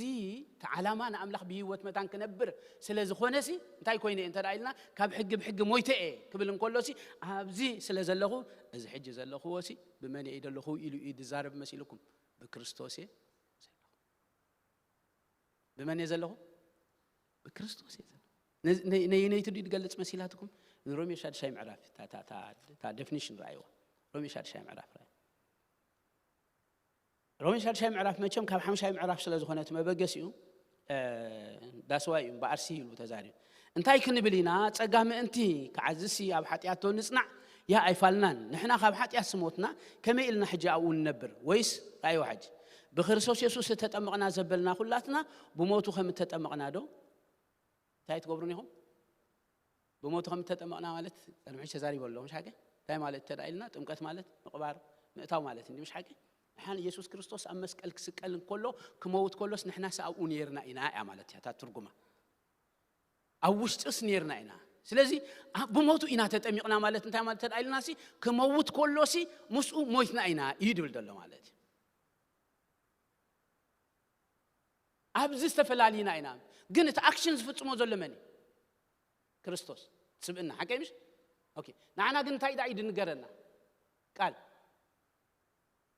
እቲ ዓላማ ንኣምላኽ ብህይወት መታን ክነብር ስለ ዝኾነሲ፣ እንታይ ኮይነ እየ እንተ ደኣ ኢልና፣ ካብ ሕጊ ብሕጊ ሞይተ እየ ክብል እንከሎሲ፣ ኣብዚ ስለ ዘለኹ፣ እዚ ሕጂ ዘለኹዎሲ፣ ብመን እየ ዘለኹ ኢሉ እዩ ዝዛረብ መሲልኩም? ብክርስቶስ እየ ዘለኹ። ብመን እየ ዘለኹ? ብክርስቶስ እየ ዘለኹ። ነዚ-፣ ነይ-፣ ነይ-፣ ነይቲ ድዩ ዝገልጽ መሲላትኩም? ንሮሜ ሻድሻይ ምዕራፍ፣ እታ፣ እታ፣ እታ፣ እታ ዴፊኒሽን ረኣይዋ። ሮሜ ሻድሻይ ምዕራፍ ረኣይ። ሮሜ ሻድሻይ ምዕራፍ መቸም ካብ ሓምሻይ ምዕራፍ ስለ ዝኾነ እቲ መበገሲኡ፣ እ፣ that's why እዩ እምበኣርሲ ኢሉ ተዛሪቡ። እንታይ ክንብል ኢና? ጸጋ ምእንቲ ክዓዝሲ ኣብ ሓጢኣት ዶ ንጽናዕ? ያ ኣይፋልናን። ንሕና ካብ ሓጢኣት ስሞትና ከመይ ኢልና ሕጂ ኣብኡ ንነብር? ወይስ፣ ረኣይዋ ሕጂ፣ ብክርስቶስ የሱስ እተጠመቕና ዘበልና ኩላትና ብሞቱ ከም እተጠመቕና ዶ? እንታይ ትገብሩ ኢኹም? ብሞቱ ከም እተጠመቕና ማለት፣ ቅድሚ ሕጂ ተዛሪበ ኣለኹ፣ ምሽ ሓቂ? እንታይ ማለት እንተ ደኣ ኢልና፣ ጥምቀት ማለት ምቕባር፣ ምእታው ማለት እንዲ፣ ምሽ ሓቂ? ንሓን የሱስ ክርስቶስ ኣብ መስቀል ክስቀል እንከሎ፣ ክመውት ከሎስ፣ ንሕናስ ኣብኡ ነይርና ኢና እያ ማለት እያ፣ እታ ትርጉማ። ኣብ ውሽጥስ ነይርና ኢና። ስለዚ ኣ- ብሞቱ ኢና ተጠሚቕና ማለት እንታይ ማለት ተድኣ ኢልና ሲ ክመውት ከሎ ሲ ምስኡ ሞይትና ኢና እዩ ድብል ዘሎ ማለት እዩ። ኣብዚ ዝተፈላለዩና ኢና። ግን እቲ ኣክሽን ዝፍጽሞ ዘሎ መን እዩ? ክርስቶስ። ስብእና ሓቀይ ምሽ? ኦኬ። ንዓና ግን እንታይ ደኣ እዩ ድንገረና? ቃል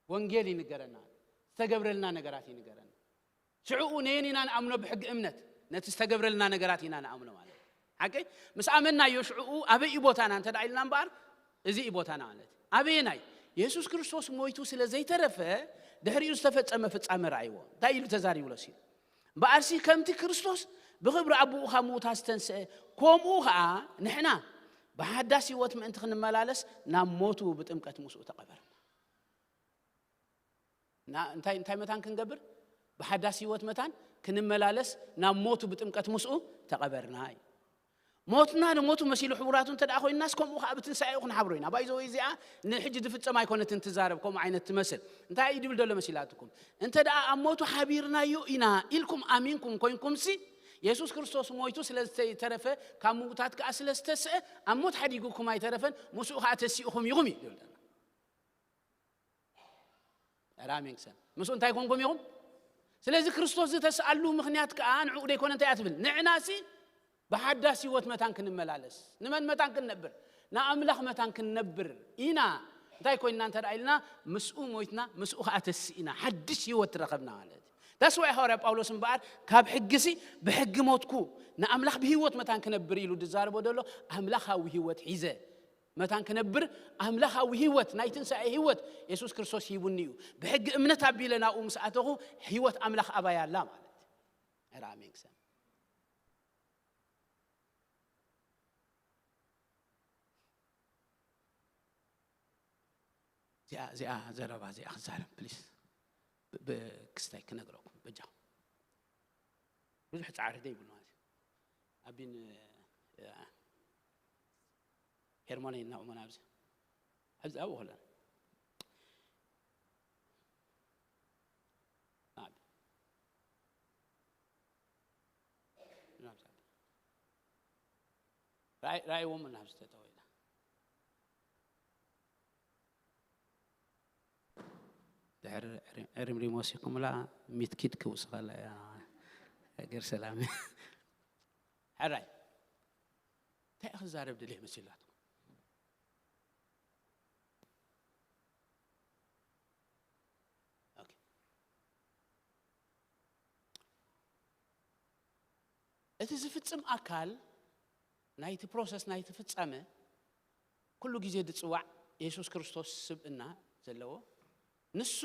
ወንጌል ይንገረና። ዝተገብረልና ነገራት ይንገረና። ሽዕኡ ነየን ኢና ንኣምኖ ብሕጊ እምነት? ነቲ ዝተገብረልና ነገራት ኢና ንኣምኖ ማለት እዩ። ሓቀይ ምስ ኣመናዮ ሽዕኡ ኣበይ እዩ ቦታና እንተ ደኣ ኢልና እምበኣር እዚ እዩ ቦታና ማለት እዩ። ኣበየናይ? የሱስ ክርስቶስ ሞይቱ ስለ ዘይተረፈ ድሕሪኡ ዝተፈጸመ ፍጻመ ረኣይዎ። እንታይ ኢሉ ተዛሪቡ ኢሎሲ? እምበኣርሲ ከምቲ ክርስቶስ ብኽብሪ ኣቦኡ ካብ ምዉታት ዝተንስአ፣ ከምኡ ኸኣ ንሕና ብሓዳስ ህይወት ምእንቲ ክንመላለስ ናብ ሞቱ ብጥምቀት ምስኡ ተቐበርና። ና- እንታይ እንታይ መታን ክንገብር? ብሓዳስ ህይወት መታን ክንመላለስ ናብ ሞቱ ብጥምቀት ምስኡ ተቐበርና እዩ። ሞትና ንሞቱ መሲሉ ሕቡራቱ እንተ ደኣ ኮይንናስ ከምኡ ከዓ ብትንሳኤኡ ክንሓብሮ ኢና። ባይዘወይ እዚኣ ንሕጂ ዝፍጸም ኣይኮነትን ትዛረብ ከምኡ ዓይነት ትመስል። እንታይ እዩ ድብል ዘሎ መሲላትኩም? እንተ ደኣ ኣብ ሞቱ ሓቢርናዮ ኢና ኢልኩም ኣሚንኩም ኮይንኩምሲ፣ የሱስ ክርስቶስ ሞይቱ ስለ ዝተረፈ ካብ ምውታት ከዓ ስለ ዝተስአ ኣብ ሞት ሓዲጉኩም ኣይተረፈን፣ ምስኡ ከዓ ተሲእኹም ኢኹም እዩ ድብል ዘሎ። ራሚንግሰን ምስኡ እንታይ ኮንኩም ኢኹም? ስለዚ ክርስቶስ ዝተስኣሉ ምኽንያት ከዓ ንዕኡ ደይኮነ እንታይ እያ ትብል? ንዕናሲ ብሓዳስ ህይወት መታን ክንመላለስ፣ ንመን መታን ክንነብር? ንኣምላኽ መታን ክንነብር ኢና። እንታይ ኮይንና እንተ ደኣ ኢልና ምስኡ ሞይትና ምስኡ ከዓ ተስኢና ሓድሽ ህይወት ትረኸብና ማለት እዩ። ዳስዋይ ሃዋርያ ጳውሎስ እምበኣር ካብ ሕጊሲ ብሕጊ ሞትኩ ንኣምላኽ ብህይወት መታን ክነብር ኢሉ ዝዛረቦ ዘሎ ኣምላኻዊ ህይወት ሒዘ መታን ክነብር ኣምላኻዊ ህይወት ናይ ትንሳኤ ህይወት የሱስ ክርስቶስ ሂቡኒ እዩ። ብሕጊ እምነት ኣቢለ ናብኡ ምስ ኣተኹ ህይወት ኣምላኽ ኣባይ ኣላ ማለት እዩ። ራሜንግሰን እዚኣ እዚኣ ዘረባ እዚኣ ክዛረብ ፕሊስ ብክስታይ ክነግረኩም በጃኹም። ብዙሕ ጻዕሪ ዘይብሉ ማለት እዩ። ኣቢን ሄርሞን እናእመን ኣብዚ ኣብዚ ኣብኡ ከለና ራእይዎም እናብዚ ተጠወ ኢላ ድሕሪ ዕሪምሪም ወሲኹምላ ሚትኪድ ክውስኸላ እያ። ሃገር ሰላም። ሕራይ እንታይ ክዛረብ ድልየ መሲላትኩም? እቲ ዝፍጽም ኣካል ናይቲ ፕሮሰስ ናይቲ ፍጻመ ኩሉ ግዜ ዝጽዋዕ የሱስ ክርስቶስ ስብእና ዘለዎ ንሱ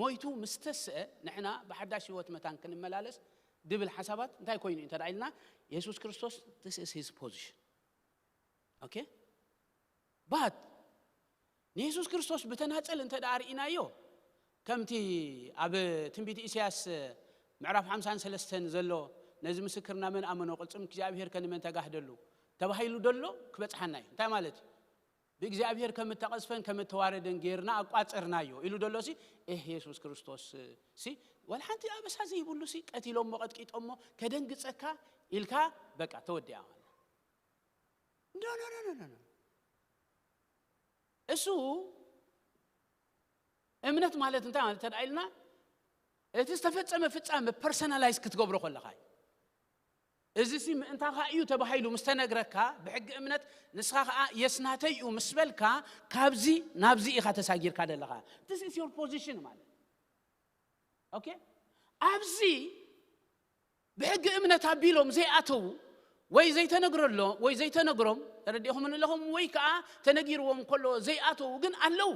ሞይቱ ምስ ተስአ ንሕና ብሓዳሽ ህይወት መታን ክንመላለስ ድብል ሓሳባት እንታይ ኮይኑ እዩ እንተ ኢልና የሱስ ክርስቶስ this is his position okay but ንየሱስ ክርስቶስ ብተናጸል እንተ ደኣ ርኢናዮ ከምቲ ኣብ ትንቢት ኢሳያስ ምዕራፍ ሓምሳን ሰለስተን ዘሎ ነዚ ምስክርና መን ኣመኖ ቅልጽም እግዚኣብሔር ከ ንመን ተጋህደሉ ተባሂሉ ደሎ ክበጽሓና እዩ እንታይ ማለት እዩ ብእግዚኣብሔር ከም እተቐዝፈን ከም እተዋረደን ጌርና ኣቋጸርናዮ ኢሉ ደሎ ሲ ኤህ የሱስ ክርስቶስ ሲ ወላ ሓንቲ ኣበሳ ዘይብሉ ሲ ቀቲሎሞ ቀጥቂጦሞ ከደንግጸካ ኢልካ በቃ ተወዲኣ ማለት no no no no no እሱ እምነት ማለት እንታይ ማለት ተድኣ ኢልና እቲ ዝተፈጸመ ፍጻመ ፐርሰናላይዝ ክትገብሮ ከለኻ እዩ እዚ ሲ ምእንታኻ እዩ ተባሂሉ ምስ ተነግረካ ብሕጊ እምነት ንስኻ ከዓ የስናተይ እዩ ምስ በልካ ካብዚ ናብዚ ኢኻ ተሳጊርካ ዘለኻ this is your position ማለት okay ኣብዚ ብሕጊ እምነት ኣቢሎም ዘይኣተዉ ወይ ዘይተነግረሎ ወይ ዘይተነግሮም ተረዲኹም ኣለኹም ወይ ከዓ ተነጊርዎም ከሎ ዘይኣተዉ ግን ኣለዉ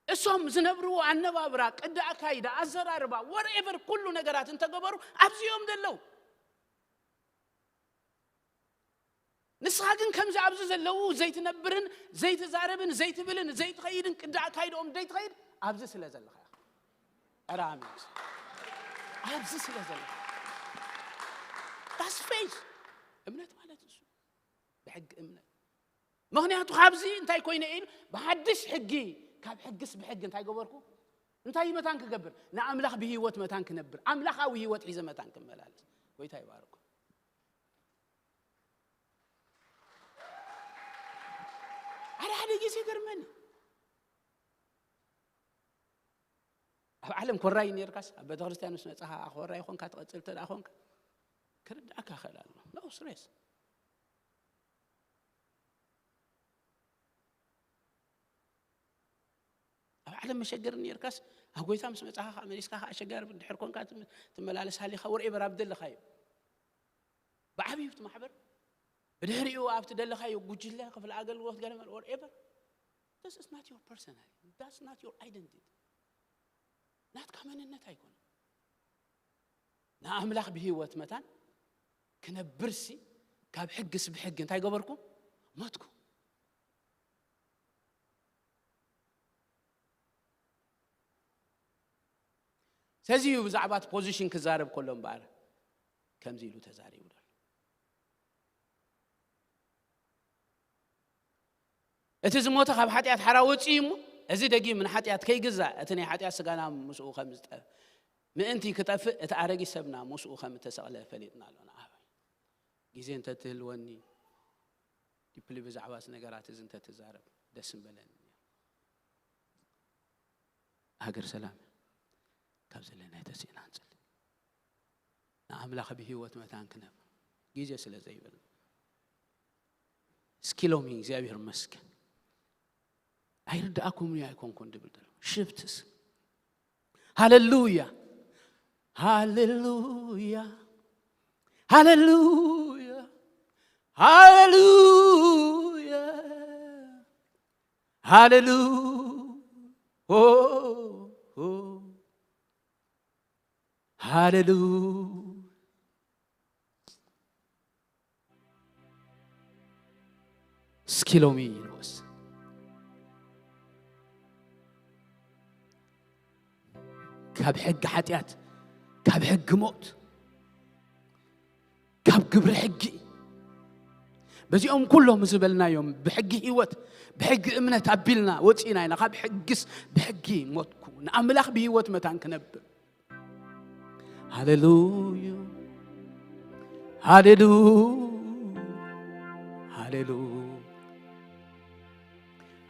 እሶም ዝነብርዎ ኣነባብራ ቅዲ ኣካይዳ ኣዘራርባ whatever ኩሉ ነገራት እንተገበሩ ኣብዚኦም ዘለዉ ንስኻ ግን ከምዚ ኣብዚ ዘለዉ ዘይትነብርን ዘይትዛረብን ዘይትብልን ዘይትኸይድን ቅዲ ኣካይድኦም ዘይትኸይድ ኣብዚ ስለ ዘለኻ ራሚ ኣብዚ ስለ ዘለኻ that's faith እምነት ማለት እሱ ብሕጊ እምነት ምኽንያቱ ካብዚ እንታይ ኮይነ ኢሉ ብሓድሽ ሕጊ ካብ ሕግስ ብሕጊ እንታይ ገበርኩ እንታይ መታን ክገብር ንኣምላኽ ብህይወት መታን ክነብር ኣምላኻዊ ህይወት ሒዘ መታን ክመላለስ ጎይታ ይባርኩ ሓደ ሓደ ግዜ ይገርመኒ። ኣብ ዓለም ኮራይ ነርካስ ኣብ ቤተክርስትያን ምስ መጻኻ ኮራይ ኾንካ ትቐጽል እንተ ደኣ ኾንካ ክርዳእካ ይኽእል ኣሎ። No stress። ኣብ ዓለም መሸገር ነርካስ ኣብ ጎይታ ምስ መጻኻ ከዓ መሊስካ ከዓ ኣሸጋሪ ድሕር ኮንካ ትም- ትመላለስ ሃሊኻ ወርኤበር ኣብ ደለኻዮ ብዓብዩ እቲ ማሕበር ብድሕሪኡ ኣብቲ ደለኻዮ ጉጅለ ክፍለ ኣገልግሎት ገለመል ወርኤበር This is not your personality. That's not your identity. ናትካ መንነት ኣይኮነን። ንኣምላኽ ብህይወት መታን ክነብርሲ ካብ ሕግስ ብሕጊ እንታይ ገበርኩ? ሞትኩ። ስለዚ እዩ ብዛዕባ እቲ ፖዚሽን ክዛረብ ከሎ እምበኣር ከምዚ ኢሉ ተዛሪቡ ዘሎ። እቲ ዝሞተ ካብ ሓጢኣት ሓራ ወፂኡ እሞ፣ እዚ ደጊም ንሓጢኣት ከይግዛእ፣ እቲ ናይ ሓጢኣት ስጋና ምስኡ ከም ዝጠ-፣ ምእንቲ ክጠፍእ፣ እቲ ኣረጊት ሰብና ምስኡ ከም እተሰቕለ ፈሊጥና ኣሎና። ኣበይ ግዜ እንተትህልወኒ፣ ዲፕሊ ብዛዕባ እዚ ነገራት እዚ እንተትዛረብ ደስ ምበለኒ። ሃገር ሰላም፣ ካብ ዘለናዮ ተሲእና ንጽሊ። ንኣምላኽ ብህይወት መታን ክነብ ግዜ ስለ ዘይብል። እስኪ ሎሚ እግዚኣብሔር መስገን። ኣይርድኣኩምን እዩ ኣይኮንኩን ድብል ዘሎ። ሽፍትስ። ሃሌሉያ። ሃሌሉያ። ሃሌሉያ። ሃሌሉያ። ሃሌሉ-፣ ኦ፣ ኦ። ሃሌሉ-፣ እስኪ ሎሚ ንወስ ካብ ሕጊ ሓጢኣት፣ ካብ ሕጊ ሞት፣ ካብ ግብሪ ሕጊ፣ በዚኦም ኩሎም ዝበልናዮም ብሕጊ ህይወት፣ ብሕጊ እምነት ኣቢልና ወፂና ኢና። ካብ ሕግስ ብሕጊ ሞትኩ፣ ንኣምላኽ ብህይወት መታን ክነብር። ሃሌሉያ፣ ሃሌሉያ፣ ሃሌሉያ፣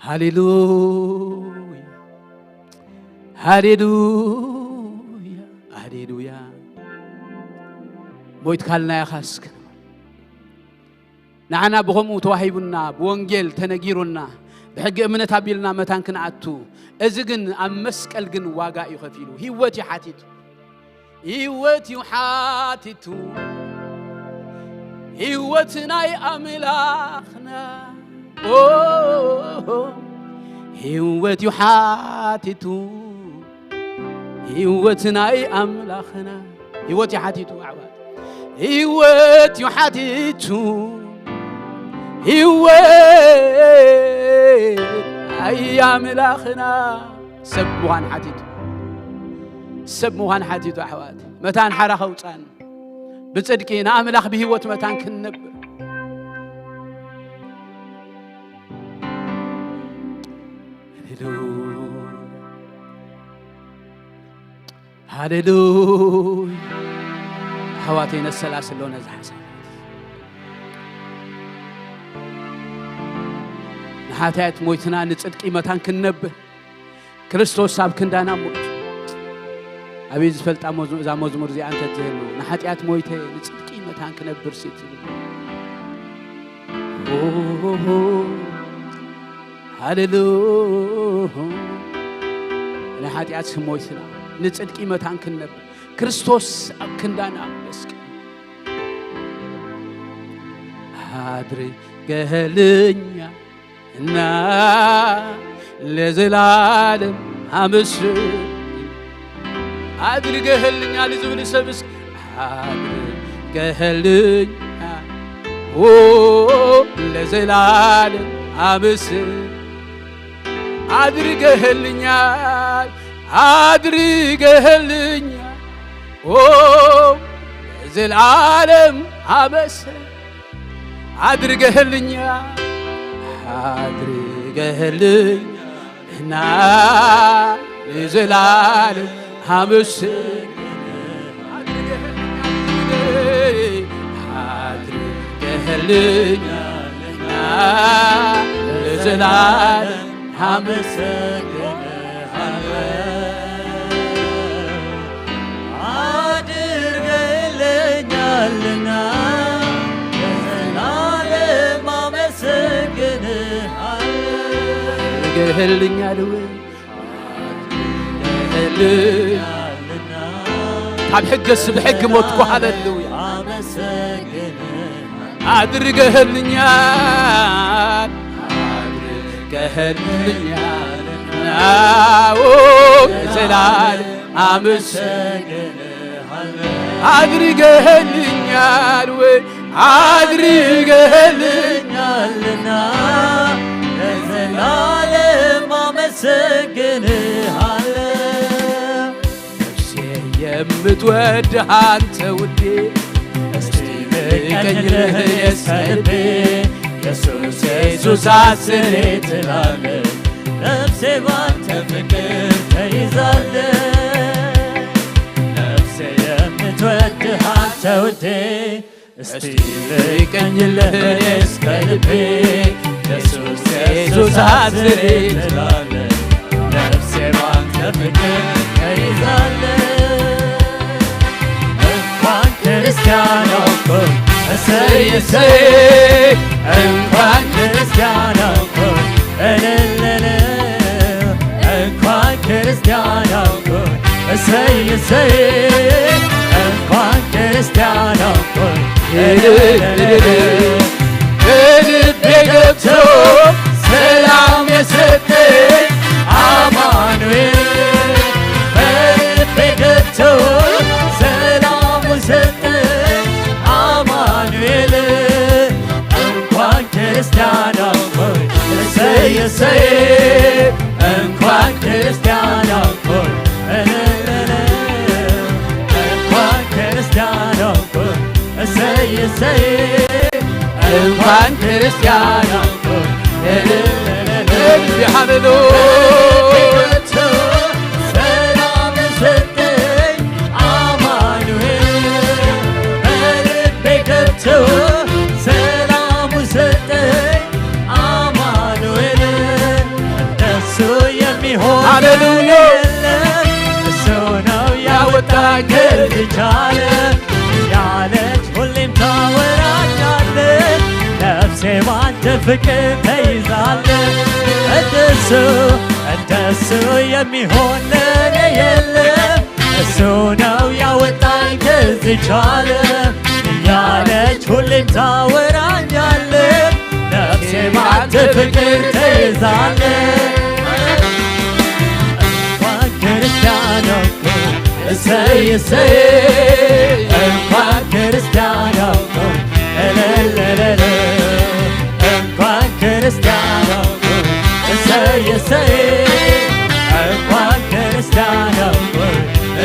ሃሌሉያ፣ ሃሌሉያ፣ ሃሌሉያ። ሞይትካልና ኢኻ እስከ ንዓና ብኸምኡ ተዋሂቡና፣ ብወንጌል ተነጊሩና፣ ብሕጊ እምነት ኣቢልና መታን ክንኣቱ፣ እዚ ግን ኣብ መስቀል ግን ዋጋ እዩ ከፊሉ። ህይወት እዩ ሓቲቱ። ህይወት እዩ ሓቲቱ። ህይወት ናይ ኣምላኽና። ኦ፣ ህይወት እዩ ሓቲቱ። ህይወት ናይ ኣምላኽና። ህይወት እዩ ሓቲቱ ኣሕዋት። ህይወት እዩ ሓቲቱ። ህይወት ኣይ ኣምላኽና። ሰብ ምዃን ሓቲቱ። ሰብ ምዃን ሓቲቱ ኣሕዋት። መታን ሓራ ከውፃን። ብጽድቂ ንኣምላኽ ብህይወት መታን ክንነብር። ሃሌሉያ። ሃሌሉያ። ኣሕዋተይ ነሰላስሎ ነዚ ሓሳብ። ንሓጢኣት ሞይትና ንጽድቂ መታን ክንነብር። ክርስቶስ ኣብ ክንዳና ሞይቱ። ኣበይ ዝፈልጣ መዝሙ-፣ እዛ መዝሙር እዚኣ እንተ ትህሉ፣ ንሓጢኣት ሞይተ ንጽድቂ መታን ክነብር ሲ ትብል። ኦሆ፣ ሃሌሉያ። ንሓጢኣት ሞይትና ንጽድቂ መታን ክንነብር ክርስቶስ ኣብ ክንዳና መስቀል ኣድርገህልኛ እና ለዘላለም ኣመስግን። ኣድርገህልኛል ዝብል ሰብ እስኪ ኣድርገህልኛል፣ ኦ ለዘላለም ኣመስግን። ኣድርገህልኛል፣ ኣድርገህልኛል፣ ኦ ለዘላለም ኣመስግን። ኣድርገህልኛ፣ ኣድርገህልኛ እና ንዘላለም ኣመስግን። ኣድርገህልኛ፣ ኣድርገህልኛ እና ዘላለም አመሰግንሃለሁ። አድርገህልኛልና ለዘላለም አመሰግንሃለሁ። አድርገህልኛል ወይ? ካብ ሕገስ ብሕጊ ሞትኩ። ሃሌሉያ። ኣድርገህልኛል፣ ኣድርገህልኛል። ናው ዘላለም ኣመሰግንሃለሁ። አድርገህልኛል ወይ? አድርገህልኛልና ለዘላለም አመሰግንሃለሁ። ነፍሴ የምትወድህ አንተ ውዴ፣ እስቲ ልቀኝልህ እስከ ልቤ። ኢየሱስ፣ ኢየሱስ አስሬ ትላለች፣ ነፍሴ ባንተ ፍቅር ተይዛለች። ነፍሴ የምትወድህ አንተ ውዴ፣ እስቲ ልቀኝልህ እስከ ልቤ። ኢየሱስ፣ ኢየሱስ አስሬ ትላለች፣ ነፍሴ ባንተ ፍቅር ተይዛለች። እንኳን ክርስቲያን ሆንኩ፣ እሰይ፣ እሰይ። እንኳን ክርስቲያን ሆንኩ፣ እልል፣ እልል። እንኳን ክርስቲያን ሆንኩ፣ እሰይ፣ እሰይ። እንኳን ክርስቲያን ሆንኩ፣ እልል፣ እልል። በልቤ ገብቶ ሰላም የሰጠኝ አማኑኤል፣ በልቤ ገብቶ ሰላም የሰጠኝ አማኑኤል፣ እንኳን ክርስቲያን ሆንኩ፣ እሰይ፣ እሰይ። እንኳን ክርስቲያን ሆንኩ፣ እልል፣ እልል። እንኳን ክርስቲያን ሆንኩ፣ እሰይ፣ እሰይ። እንኳን ክርስቲያን ሆንኩ፣ እልል፣ እልል። ሃሌሉያ። ሰላም ሰጠኝ አማኑኤል፣ በልቤ ገብቶ ሰላሙ ሰጠኝ አማኑኤል። እንደሱ የሚሆን ሃሌሉያ። የለም፣ እሱ ነው ያወጣኝ ከዚህ ቻለ። ያለች ሁሌም ታወራኛለች፣ ነፍሴ ባንተ ፍቅር ተይዛለች። እንደሱ፣ እንደሱ የሚሆን ለኔ የለም፣ እሱ ነው ያወጣኝ ከዚህ ቻለ። እያለች ሁሌም ታወራኛለች፣ ነፍሴ ባንተ ፍቅር ተይዛለች። እንኳን ክርስቲያን ሆንኩ፣ እሰይ፣ እሰይ። እንኳን ክርስቲያን ሆንኩ፣ እልል፣ እልል። እንኳን ክርስቲያን ሆንኩ፣ እሰይ፣ እሰይ። እንኳን ክርስቲያን ሆንኩ፣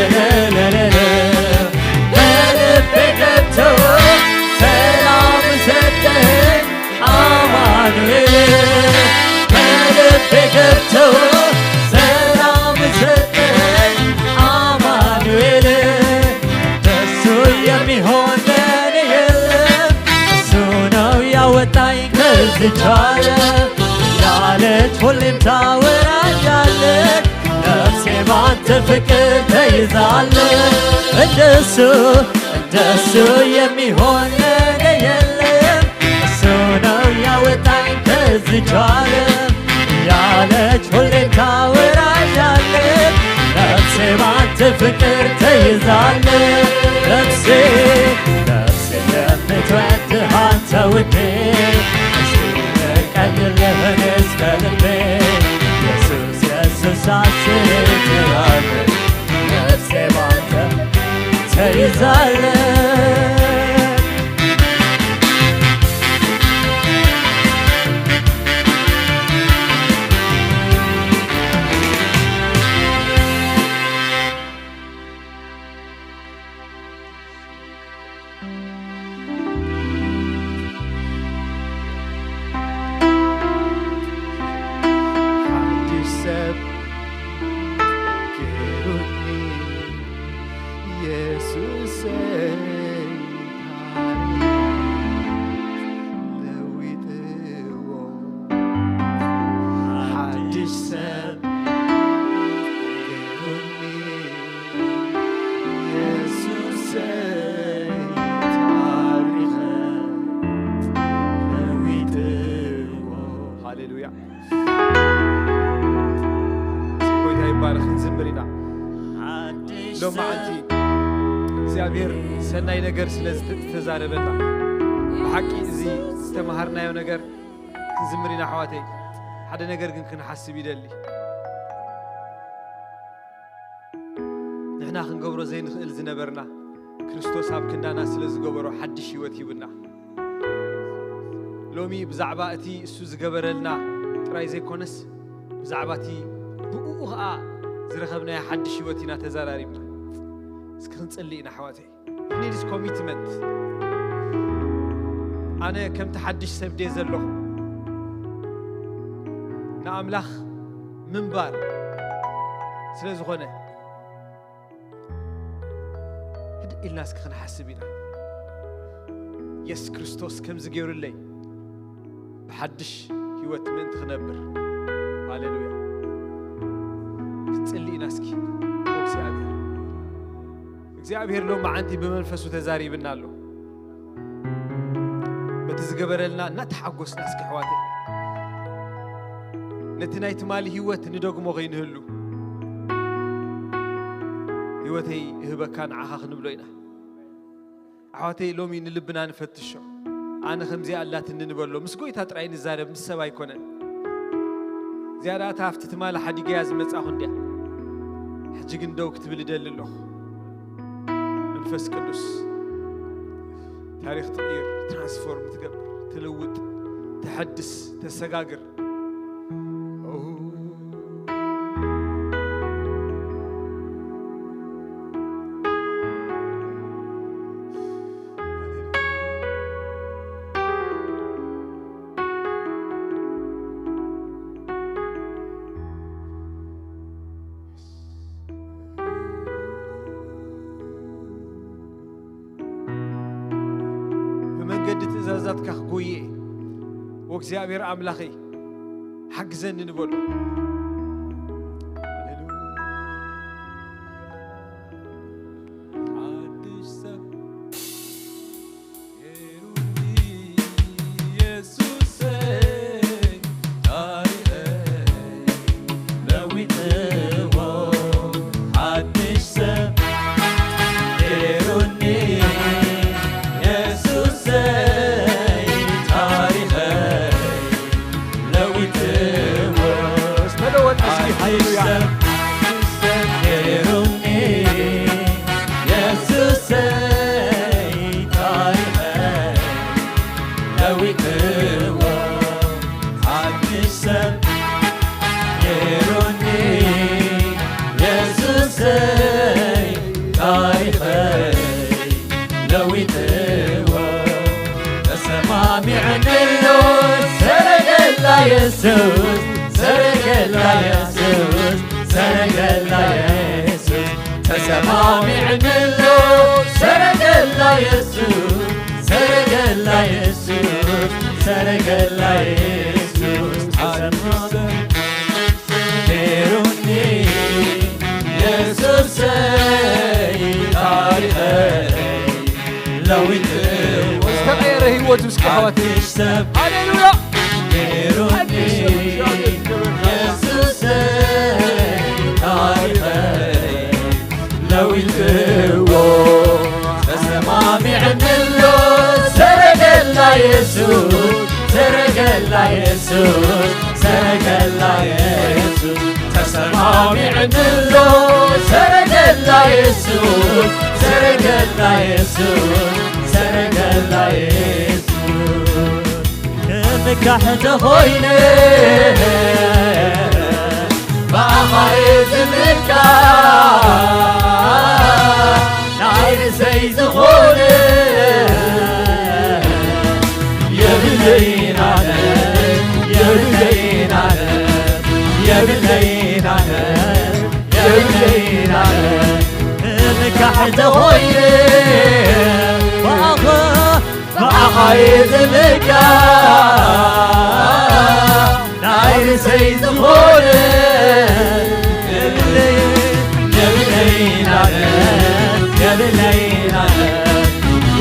እልል፣ እልል። በልቤ ገብቶ ሰላም ሰጠኝ አማኑኤል፣ በልቤ ገብቶ ሰላም ሰጠኝ አማኑኤል። እንደሱ የሚሆን ለኔ የለም፣ እሱ ነው ያወጣኝ ከዚህ ቻለ። ያለች ሁሌም ታወራኛለች፣ ነፍሴ ባንተ ፍቅር ተይዛለች። እንደሱ፣ እንደሱ የሚሆን ለኔ የለም፣ እሱ ነው ያወጣኝ ከዚህ ቻለ። ያለች ሁሌም ታወራኛለች፣ ነፍሴ ባንተ ፍቅር ተይዛለች። ነፍሴ፣ ነፍሴ የምትወድህ አንተ ውዴ፣ እስቲ ልቀኝልህ እስከ ልቤ። ኢየሱስ፣ ኢየሱስ አስሬ ትላለች፣ ነፍሴ ባንተ ተይዛለች። ሓድሽ ሰብ ገይሩኒ የሱሰይ። ሎም መዓልቲ እግዚኣብሔር ሰናይ ነገር ስለ ዝተዛረበና፣ ብሓቂ እዚ ዝተምሃርናዮ ነገር ክንዝምር ኢና ኣሕዋተይ። ሓደ ነገር ግን ክንሓስብ ይደሊ። ንሕና ክንገብሮ ዘይንኽእል ዝነበርና፣ ክርስቶስ ኣብ ክንዳና ስለ ዝገበሮ ሓድሽ ህይወት ሂቡና። ሎሚ ብዛዕባ እቲ እሱ ዝገበረልና ጥራይ ዘይኮነስ፣ ብዛዕባ እቲ ብእኡ ኸኣ ዝረኸብናዮ ሓድሽ ህይወት ኢና ተዛራሪብና። እስኪ ክንጽሊ ኢና ኣሕዋተይ። It needs commitment። ኣነ ከምቲ ሓድሽ ሰብ ድየ ዘለኹ፣ ንኣምላኽ ምንባር ስለ ዝኾነ፣ ህድእ ኢልና እስኪ ክንሓስብ ኢና። የሱስ ክርስቶስ ከምዚ ገይሩለይ፣ ብሓድሽ ህይወት ምእንቲ ክነብር። ሃሌሉያ። ክንጽሊ ኢና እስኪ። እግዚኣብሔር፣ እግዚኣብሔር ሎም መዓንቲ ብመንፈሱ ተዛሪብና ኣሎ። በቲ ዝገበረልና እናተሓጎስና እስኪ ኣሕዋተይ፣ ነቲ ናይ ትማሊ ህይወት ንደግሞ ከይንህሉ፣ ህይወተይ እህበካ ንዓኻ ክንብሎ ኢና። ኣሕዋተይ፣ ሎሚ ንልብና ንፈትሾ። ኣነ ከምዚኣ ኣላትኒ ንበሎ። ምስ ጎይታ ጥራይ ንዛረብ፣ ምስ ሰብ ኣይኮነን። እዚኣ ደኣ እታ ኣብቲ ትማሊ ሓዲገያ ዝመጻኹ እንድያ። ሕጂ ግን ደው ክትብል እደሊ ኣለኹ። መንፈስ ቅዱስ፣ ታሪኽ ትቕይር፣ ትራንስፎርም ትገብር፣ ትልውጥ፣ ተሐድስ፣ ተሰጋግር። ብመንገዲ ትእዛዛትካ ክጎይየ፣ ወእግዚኣብሔር ኣምላኸይ፣ ሓግዘኒ ንበሎ። ሓድሽ ሰብ ገይሩኒ የሱሰይ፣ ታሪኸይ ለዊጥዎ፣ ሓድሽ ሰብ ገይሩኒ የሱሰይ፣ ታሪኸይ ለዊጥዎ። ተለወጠ እስኪ፣ ሓድሽ ሃሌሉያ። ሰብ፣ ሓድሽ ሰብ ገይሩኒ የሱሰይ፣ ታሪኸይ ለዊጥዎ። ሓድሽ ሰብ ገይሩኒ የሱሰይ፣ ታሪኸይ ለዊጥዎ። ተሰማሚዕንሉ ሰረገላ የሱስ፣ ሰረገላ የሱስ፣ ሰረገላ የሱስ። ተሰማሚዕንሉ ሰረገላ የሱስ፣ ሰረገላ የሱስ፣ ሰረገላ የሱስ። ተሰማሚዕንሉ ገይሩኒ የሱሰይ፣ ታሪኸይ ለዊጥዎ። ዝተቐየረ ህይወት እስኪ ኣሕዋት። ሓድሽ ሰብ ሃሌሉያ። ገይሩኒ ሓድሽ ሰብ እግዚኣብሔር ክብር ይግባእ። የሱሰይ፣ ታሪኸይ ለዊጥዎ። ተሰማሚዕንሉ ሰረገላ የሱስ፣ ሰረገላ የሱስ፣ ሰረገላ የሱስ። ተሰማሚዕንሉ ሰረገላ የሱስ፣ ሰረገላ የሱስ፣ ሰረገላ የሱስ። ክምካሕ ተኾይነ ብኣኻ እየ ዝምካሕ፣ ናይ ርእሰይ ዝኾነ የብለይን ኣነ፣ የብለይን ኣነ፣ የብለይን ኣነ፣ የብለይን ኣነ። ክምካሕ ተኾይነ ብኣኻ ብኣኻ እየ ዝምካሕ፣ ናይ ርእሰይ ዝኾነ የብለይን፣ የብለይን ኣነ፣ የብለይን ኣነ፣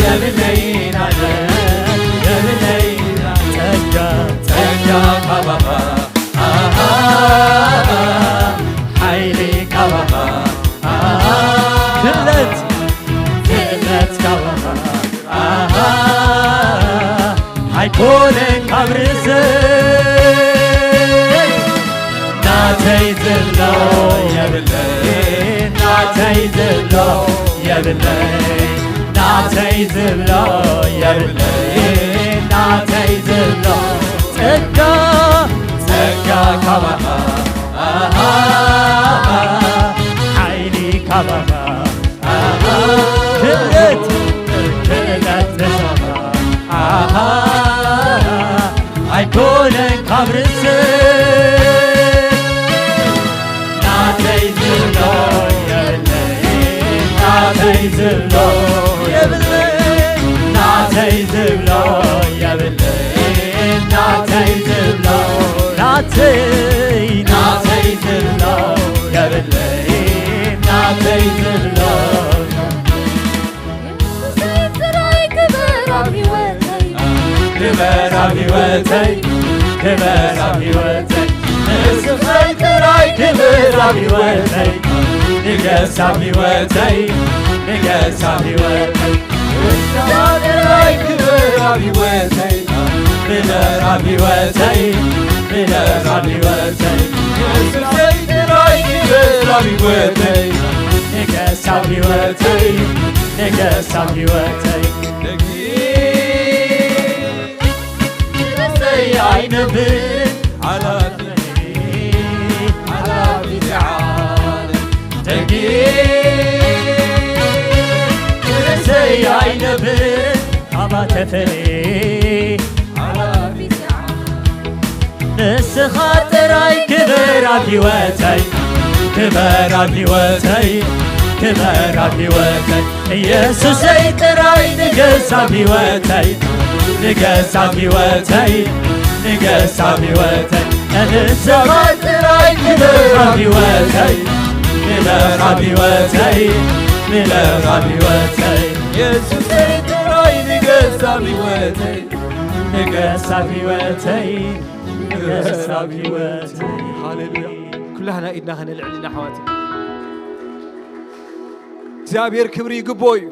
የብለይን ኣነ፣ የብለይን ኣነ። ጸጋ፣ ጸጋ ካባኻ፣ ኣሃ፣ ሓይሊ ካባኻ፣ ኣሃ፣ ኮነ ካብ ርእሰይ ናተይ ዝብሎ የብለይ፣ ናተይ ዝብሎ የብለይ፣ ናተይ ዝብሎ የብለይ፣ ናተይ ዝብሎ ጸጋ፣ ጸጋ ካባኻ፣ ኣሃ፣ ሓይሊ ካባኻ፣ ክብረት፣ ክብረት ንስኻ። ኣሃ፣ ኣይኮነን ካብ ርእሰይ። ናተይ ዝብሎ የብለይ፣ ናተይ ዝብሎ የብለይ፣ ናተይ ዝብሎ የብለይ፣ ናተይ ዝብሎ፣ ናተይ፣ ናተይ ዝብሎ የብለይ፣ ናተይ ዝብሎ። የሱሰይ ጥራይ ክበር ኣብ ህይወተይ። ክበር ኣብ ህይወተይ፣ ክበር ኣብ ህይወተይ። የሱሰይ ጥራይ ክበር ኣብ ህይወተይ። ንገስ ኣብ ህይወተይ፣ ንገስ ኣብ ህይወተይ። ንስኻ ጥራይ ክበር ኣብ ህይወተይ። ክበር ኣብ ህይወተይ፣ ክበር ኣብ ህይወተይ። የሱሰይ ጥራይ ክበር ኣብ ህይወተይ። ንገስ ኣብ ህይወተይ፣ ንገስ ኣብ ህይወተይ። ንገስ ኣይነብር ሓላፊ፣ ሓላፊ ዝዓለም። ንገስ ኣይነብር ኣባተ ፈለየ። ንስኻ ጥራይ ክበር ኣብ ህይወተይ፣ ክበር ኣብ ህይወተይ፣ ክበር ኣብ ህይወተይ። ኢየሱሰይ ጥራይ ንገስ ኣብ ህይወተይ፣ ንገስ ኣብ ህይወተይ፣ ንገስ ኣብ ህይወተይ። ንስኻ ጥራይ ክበር ኣብ ህይወተይ፣ ክበር ኣብ ህይወተይ፣ ክበር ኣብ ህይወተይ። ኢየሱሰይ ጥራይ ንገስ ኣብ ህይወተይ፣ ንገስ ኣብ ህይወተይ፣ ንገስ ኣብ ህይወተይ። ሃሌሉያ። ኩላህና ኢድና ከነልዕል ኢና ኣሕዋት። እግዚኣብሔር ክብሪ ይግብኦ እዩ።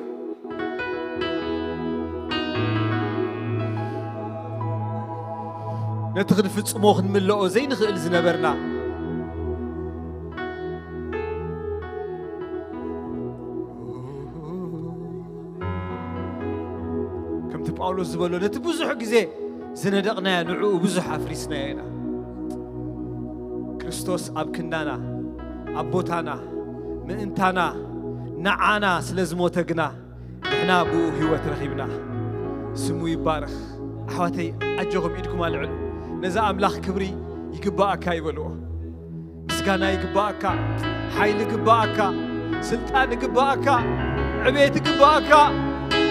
ነቲ ክንፍጽሞ ክንምልኦ ዘይንኽእል ዝነበርና፣ ከምቲ ጳውሎስ ዝበሎ፣ ነቲ ብዙሕ ግዜ ዝነደቕናዮ ንዕኡ ብዙሕ ኣፍሪስናዮ ኢና። ክርስቶስ ኣብ ክንዳና፣ ኣብ ቦታና፣ ምእንታና፣ ንዓና ስለ ዝሞተ ግና፣ ንሕና ብኡ ህይወት ረኺብና። ስሙ ይባረኽ። ኣሕዋተይ፣ ኣጆኹም፣ ኢድኩም ኣልዕሉ። ነዛ ኣምላኽ ክብሪ ይግባኣካ ይበልዎ። ምስጋና ይግባኣካ፣ ሓይሊ ይግባኣካ፣ ስልጣን ይግባኣካ፣ ዕቤት ይግባኣካ።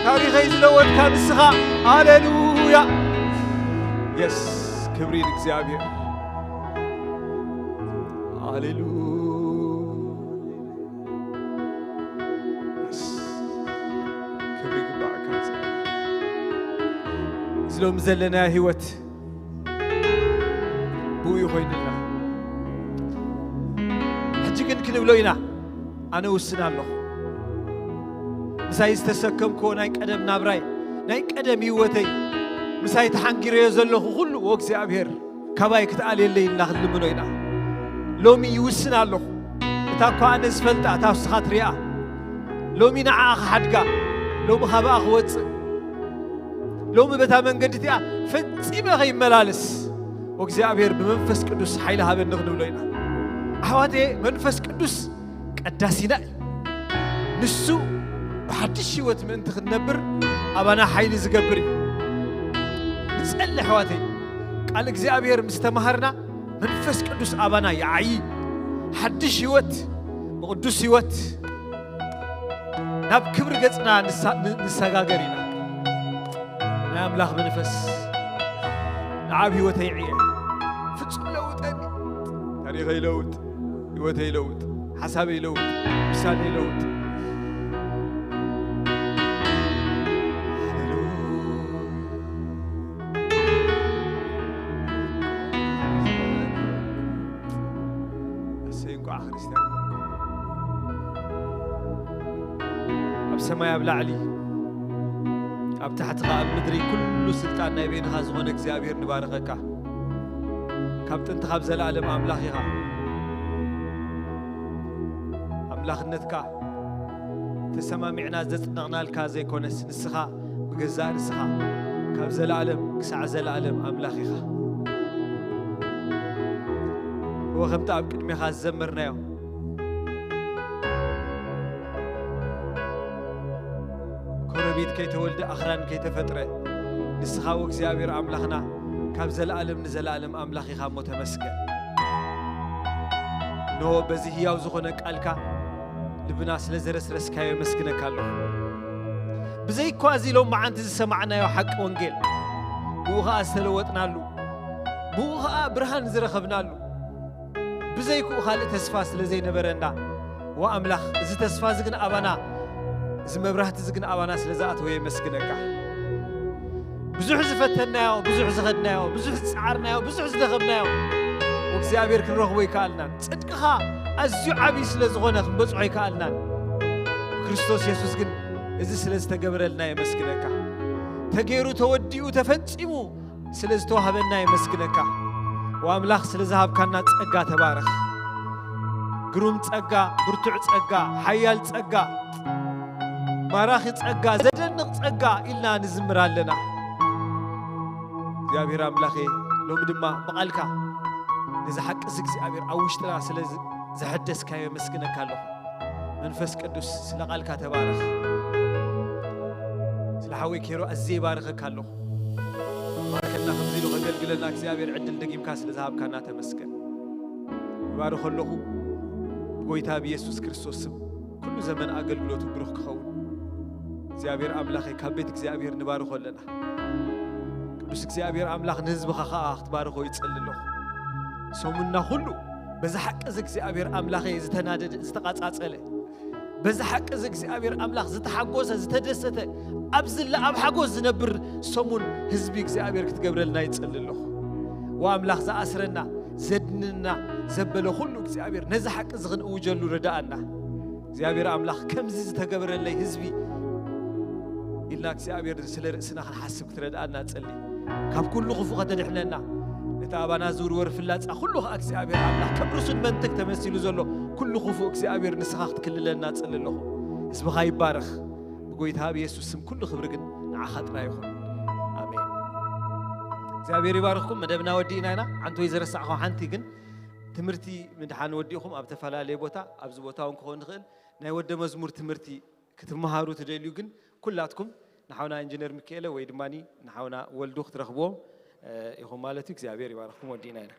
ታሪኸይ ዝለወጥካ ንስኻ። ሃሌሉያ። የስ፣ ክብሪ ንእግዚኣብሔር። ሃሌሉያ። የስ፣ ክብሪ ይግባኣካ። እዚ ሎሚ ዘለናዮ ህይወት ብኡ እዩ ኮይኑልና። ሕጂ ግን ክንብሎ ኢና፣ ኣነ ውስን ኣለኹ። ምሳይ ዝተሰከምክዎ ናይ ቀደም ናብራይ፣ ናይ ቀደም ህይወተይ፣ ምሳይ ተሓንጊረዮ ዘለኹ ኩሉ፣ ኦ እግዚኣብሔር፣ ካባይ ክትኣልየለይ ኢልና ክንልምኖ ኢና። ሎሚ ይውስን ኣለኹ። እታ እኳ ኣነ ዝፈልጣ፣ እታ ንስኻ ትሪኣ። ሎሚ ንዓኣ ክሓድጋ፣ ሎሚ ካባኣ ክወፅእ፣ ሎሚ በታ መንገዲ እቲኣ ፈጺመ ከይመላለስ፣ እግዚኣብሔር ብመንፈስ ቅዱስ ሓይሊ ሃበኒ ክንብሎ ኢና። ኣሕዋተየ፣ መንፈስ ቅዱስ ቀዳሲና እዩ። ንሱ ብሓድሽ ህይወት ምእንቲ ክንነብር ኣባና ሓይሊ ዝገብር እዩ። ንጸሊ ኣሕዋተይ፣ ቃል እግዚኣብሔር ምስ ተማሃርና መንፈስ ቅዱስ ኣባና ይዓዪ። ሓድሽ ህይወት፣ ብቕዱስ ህይወት ናብ ክብሪ ገጽና ንሳ-፣ ን-፣ ንሰጋገር ኢና። ናይ ኣምላኽ መንፈስ ንዓብ ህይወተይ ይዕየ። ፍጹም ለውጠኒ። ታሪኸይ ለውጥ፣ ህይወተይ ለውጥ፣ ሓሳበይ ለውጥ፣ ውሳነይ ለውጥ። ሃሌሉያ። እሰይ፣ እንቋዕ ክርስትያን ኮንኩ። ኣብ ሰማይ ኣብ ላዕሊ ኣብ ታሕትኻ ኣብ ምድሪ ኩሉ ስልጣን ናይ በይንኻ ዝኾነ እግዚኣብሔር ንባርኸካ። ካብ ጥንቲ ካብ ዘለኣለም ኣምላኽ ኢኻ። ኣምላኽነትካ ተሰማሚዕና ዘጽደቕናልካ ዘይኮነስ፣ ንስኻ ብገዛእ ርእስኻ ካብ ዘለኣለም ክሳዕ ዘለኣለም ኣምላኽ ኢኻ። እወ፣ ከምቲ ኣብ ቅድሜኻ ዝዘመርናዮ፣ ኮረቢት ከይተወልደ፣ ኣኽራን ከይተፈጥረ፣ ንስኻ እወ እግዚኣብሔር ኣምላኽና ካብ ዘለኣለም ንዘለኣለም ኣምላኽ ኢኻ እሞ ተመስገን። እንሆ በዚ ህያው ዝኾነ ቃልካ ልብና ስለ ዘረስረስካዮ የመስግነካ ኣለኹ። ብዘይኳ እዚ ሎም መዓንቲ ዝሰማዕናዮ ሓቂ ወንጌል፣ ብኡ ኸኣ ዝተለወጥናሉ፣ ብኡ ኸኣ ብርሃን ዝረኸብናሉ፣ ብዘይክኡ ካልእ ተስፋ ስለ ዘይነበረና፣ ዋ ኣምላኽ፣ እዚ ተስፋ እዚ ግን ኣባና፣ እዚ መብራህቲ እዚ ግን ኣባና ስለ ዝኣተወ የመስግነካ። ብዙሕ ዝፈተንናዮ፣ ብዙሕ ዝኸድናዮ፣ ብዙሕ ዝጸዓርናዮ፣ ብዙሕ ዝደኸምናዮ፣ እግዚኣብሔር ክንረኽቦ ይከኣልናን። ጽድቅኻ ኣዝዩ ዓብዪ ስለ ዝኾነ ክንበጽሖ ይከኣልናን። ብክርስቶስ የሱስ ግን እዚ ስለ ዝተገበረልና የመስግነካ። ተገይሩ፣ ተወዲኡ፣ ተፈጺሙ ስለ ዝተዋህበና የመስግነካ። ወኣምላኽ ስለ ዝሃብካና ጸጋ ተባረኽ። ግሩም ጸጋ፣ ብርቱዕ ጸጋ፣ ሓያል ጸጋ፣ ማራኺ ጸጋ፣ ዘደንቕ ጸጋ ኢልና ንዝምር ኣለና። እግዚኣብሔር ኣምላኸ፣ ሎሚ ድማ ብቓልካ ነዚ ሓቂ እዚ እግዚኣብሔር ኣብ ውሽጥና ስለ ዝ-፣ ዘሐደስካዮ የመስግነካ ኣለኹ። መንፈስ ቅዱስ ስለ ቃልካ ተባረኽ። ስለ ሓወይ ኬሮ ኣዝየ ይባርኸካ ኣለኹ። ባርከና፣ ከምዚ ኢሉ ከገልግለና እግዚኣብሔር ዕድል ደጊምካ ስለ ዝሃብካና ተመስገን። ይባርኾ ኣለኹ ብጎይታ ብየሱስ ክርስቶስ ስም። ኩሉ ዘመን ኣገልግሎቱ ብሩኽ ክኸውን። እግዚኣብሔር ኣምላኸይ፣ ካብ ቤት እግዚኣብሔር ንባርኾ ኣለና። ቅዱስ እግዚኣብሔር ኣምላኽ ንህዝብኻ ኸኣ ክትባርኾ ይጸሊ ኣለኹ። ሰሙንና ኩሉ በዚ ሓቂ እዚ እግዚኣብሔር ኣምላኸይ ዝተናደደ፣ ዝተቓጻጸለ፣ በዚ ሓቂ እዚ እግዚኣብሔር ኣምላኽ ዝተሓጎሰ፣ ዝተደሰተ፣ ኣብ ዝላ ኣብ ሓጎስ ዝነብር ሰሙን ህዝቢ እግዚኣብሔር ክትገብረልና ይጸሊ ኣለኹ። ወኣምላኽ ዝኣስረና፣ ዘድንና፣ ዘበለ ኩሉ እግዚኣብሔር ነዚ ሓቂ እዚ ክንእውጀሉ ርድኣና። እግዚኣብሔር ኣምላኽ ከምዚ ዝተገበረለይ ህዝቢ ኢልና እግዚኣብሔር ስለ ርእስና ክንሓስብ ክትረድኣና ጸሊ። ካብ ኩሉ ክፉእ ከተድሕነና፣ ነቲ ኣባና ዝውርወር ፍላጻ ኩሉ ኸኣ እግዚኣብሔር ኣምላኽ ከም ርሱን መንትግ ተመሲሉ ዘሎ ኩሉ ክፉእ እግዚኣብሔር ንስኻ ክትክልለና ጸሊ ኣለኹ። ህዝብኻ ይባረኽ። ብጎይታ ብየሱስ ስም ኩሉ ክብሪ ግን ንዓኻ ጥራይ ይኹን። ኣሜን። እግዚኣብሔር ይባርኽኩም። መደብና ወዲእና ኢና። ሓንቲ ወይ ዘረሳዕኹም ሓንቲ ግን፣ ትምህርቲ ምድሓን ወዲእኹም ኣብ ተፈላለየ ቦታ፣ ኣብዚ ቦታ እውን ክኸውን ይኽእል፣ ናይ ወደ መዝሙር ትምህርቲ ክትመሃሩ ትደልዩ ግን፣ ኩላትኩም ንሓውና ኢንጂነር ሚካኤለ ወይ ድማ ንሓውና ወልዱ ክትረኽብዎም፣ እ፣ ኢኹም ማለት እዩ። እግዚኣብሔር ይባርኽኩም። ወዲእና ኢና።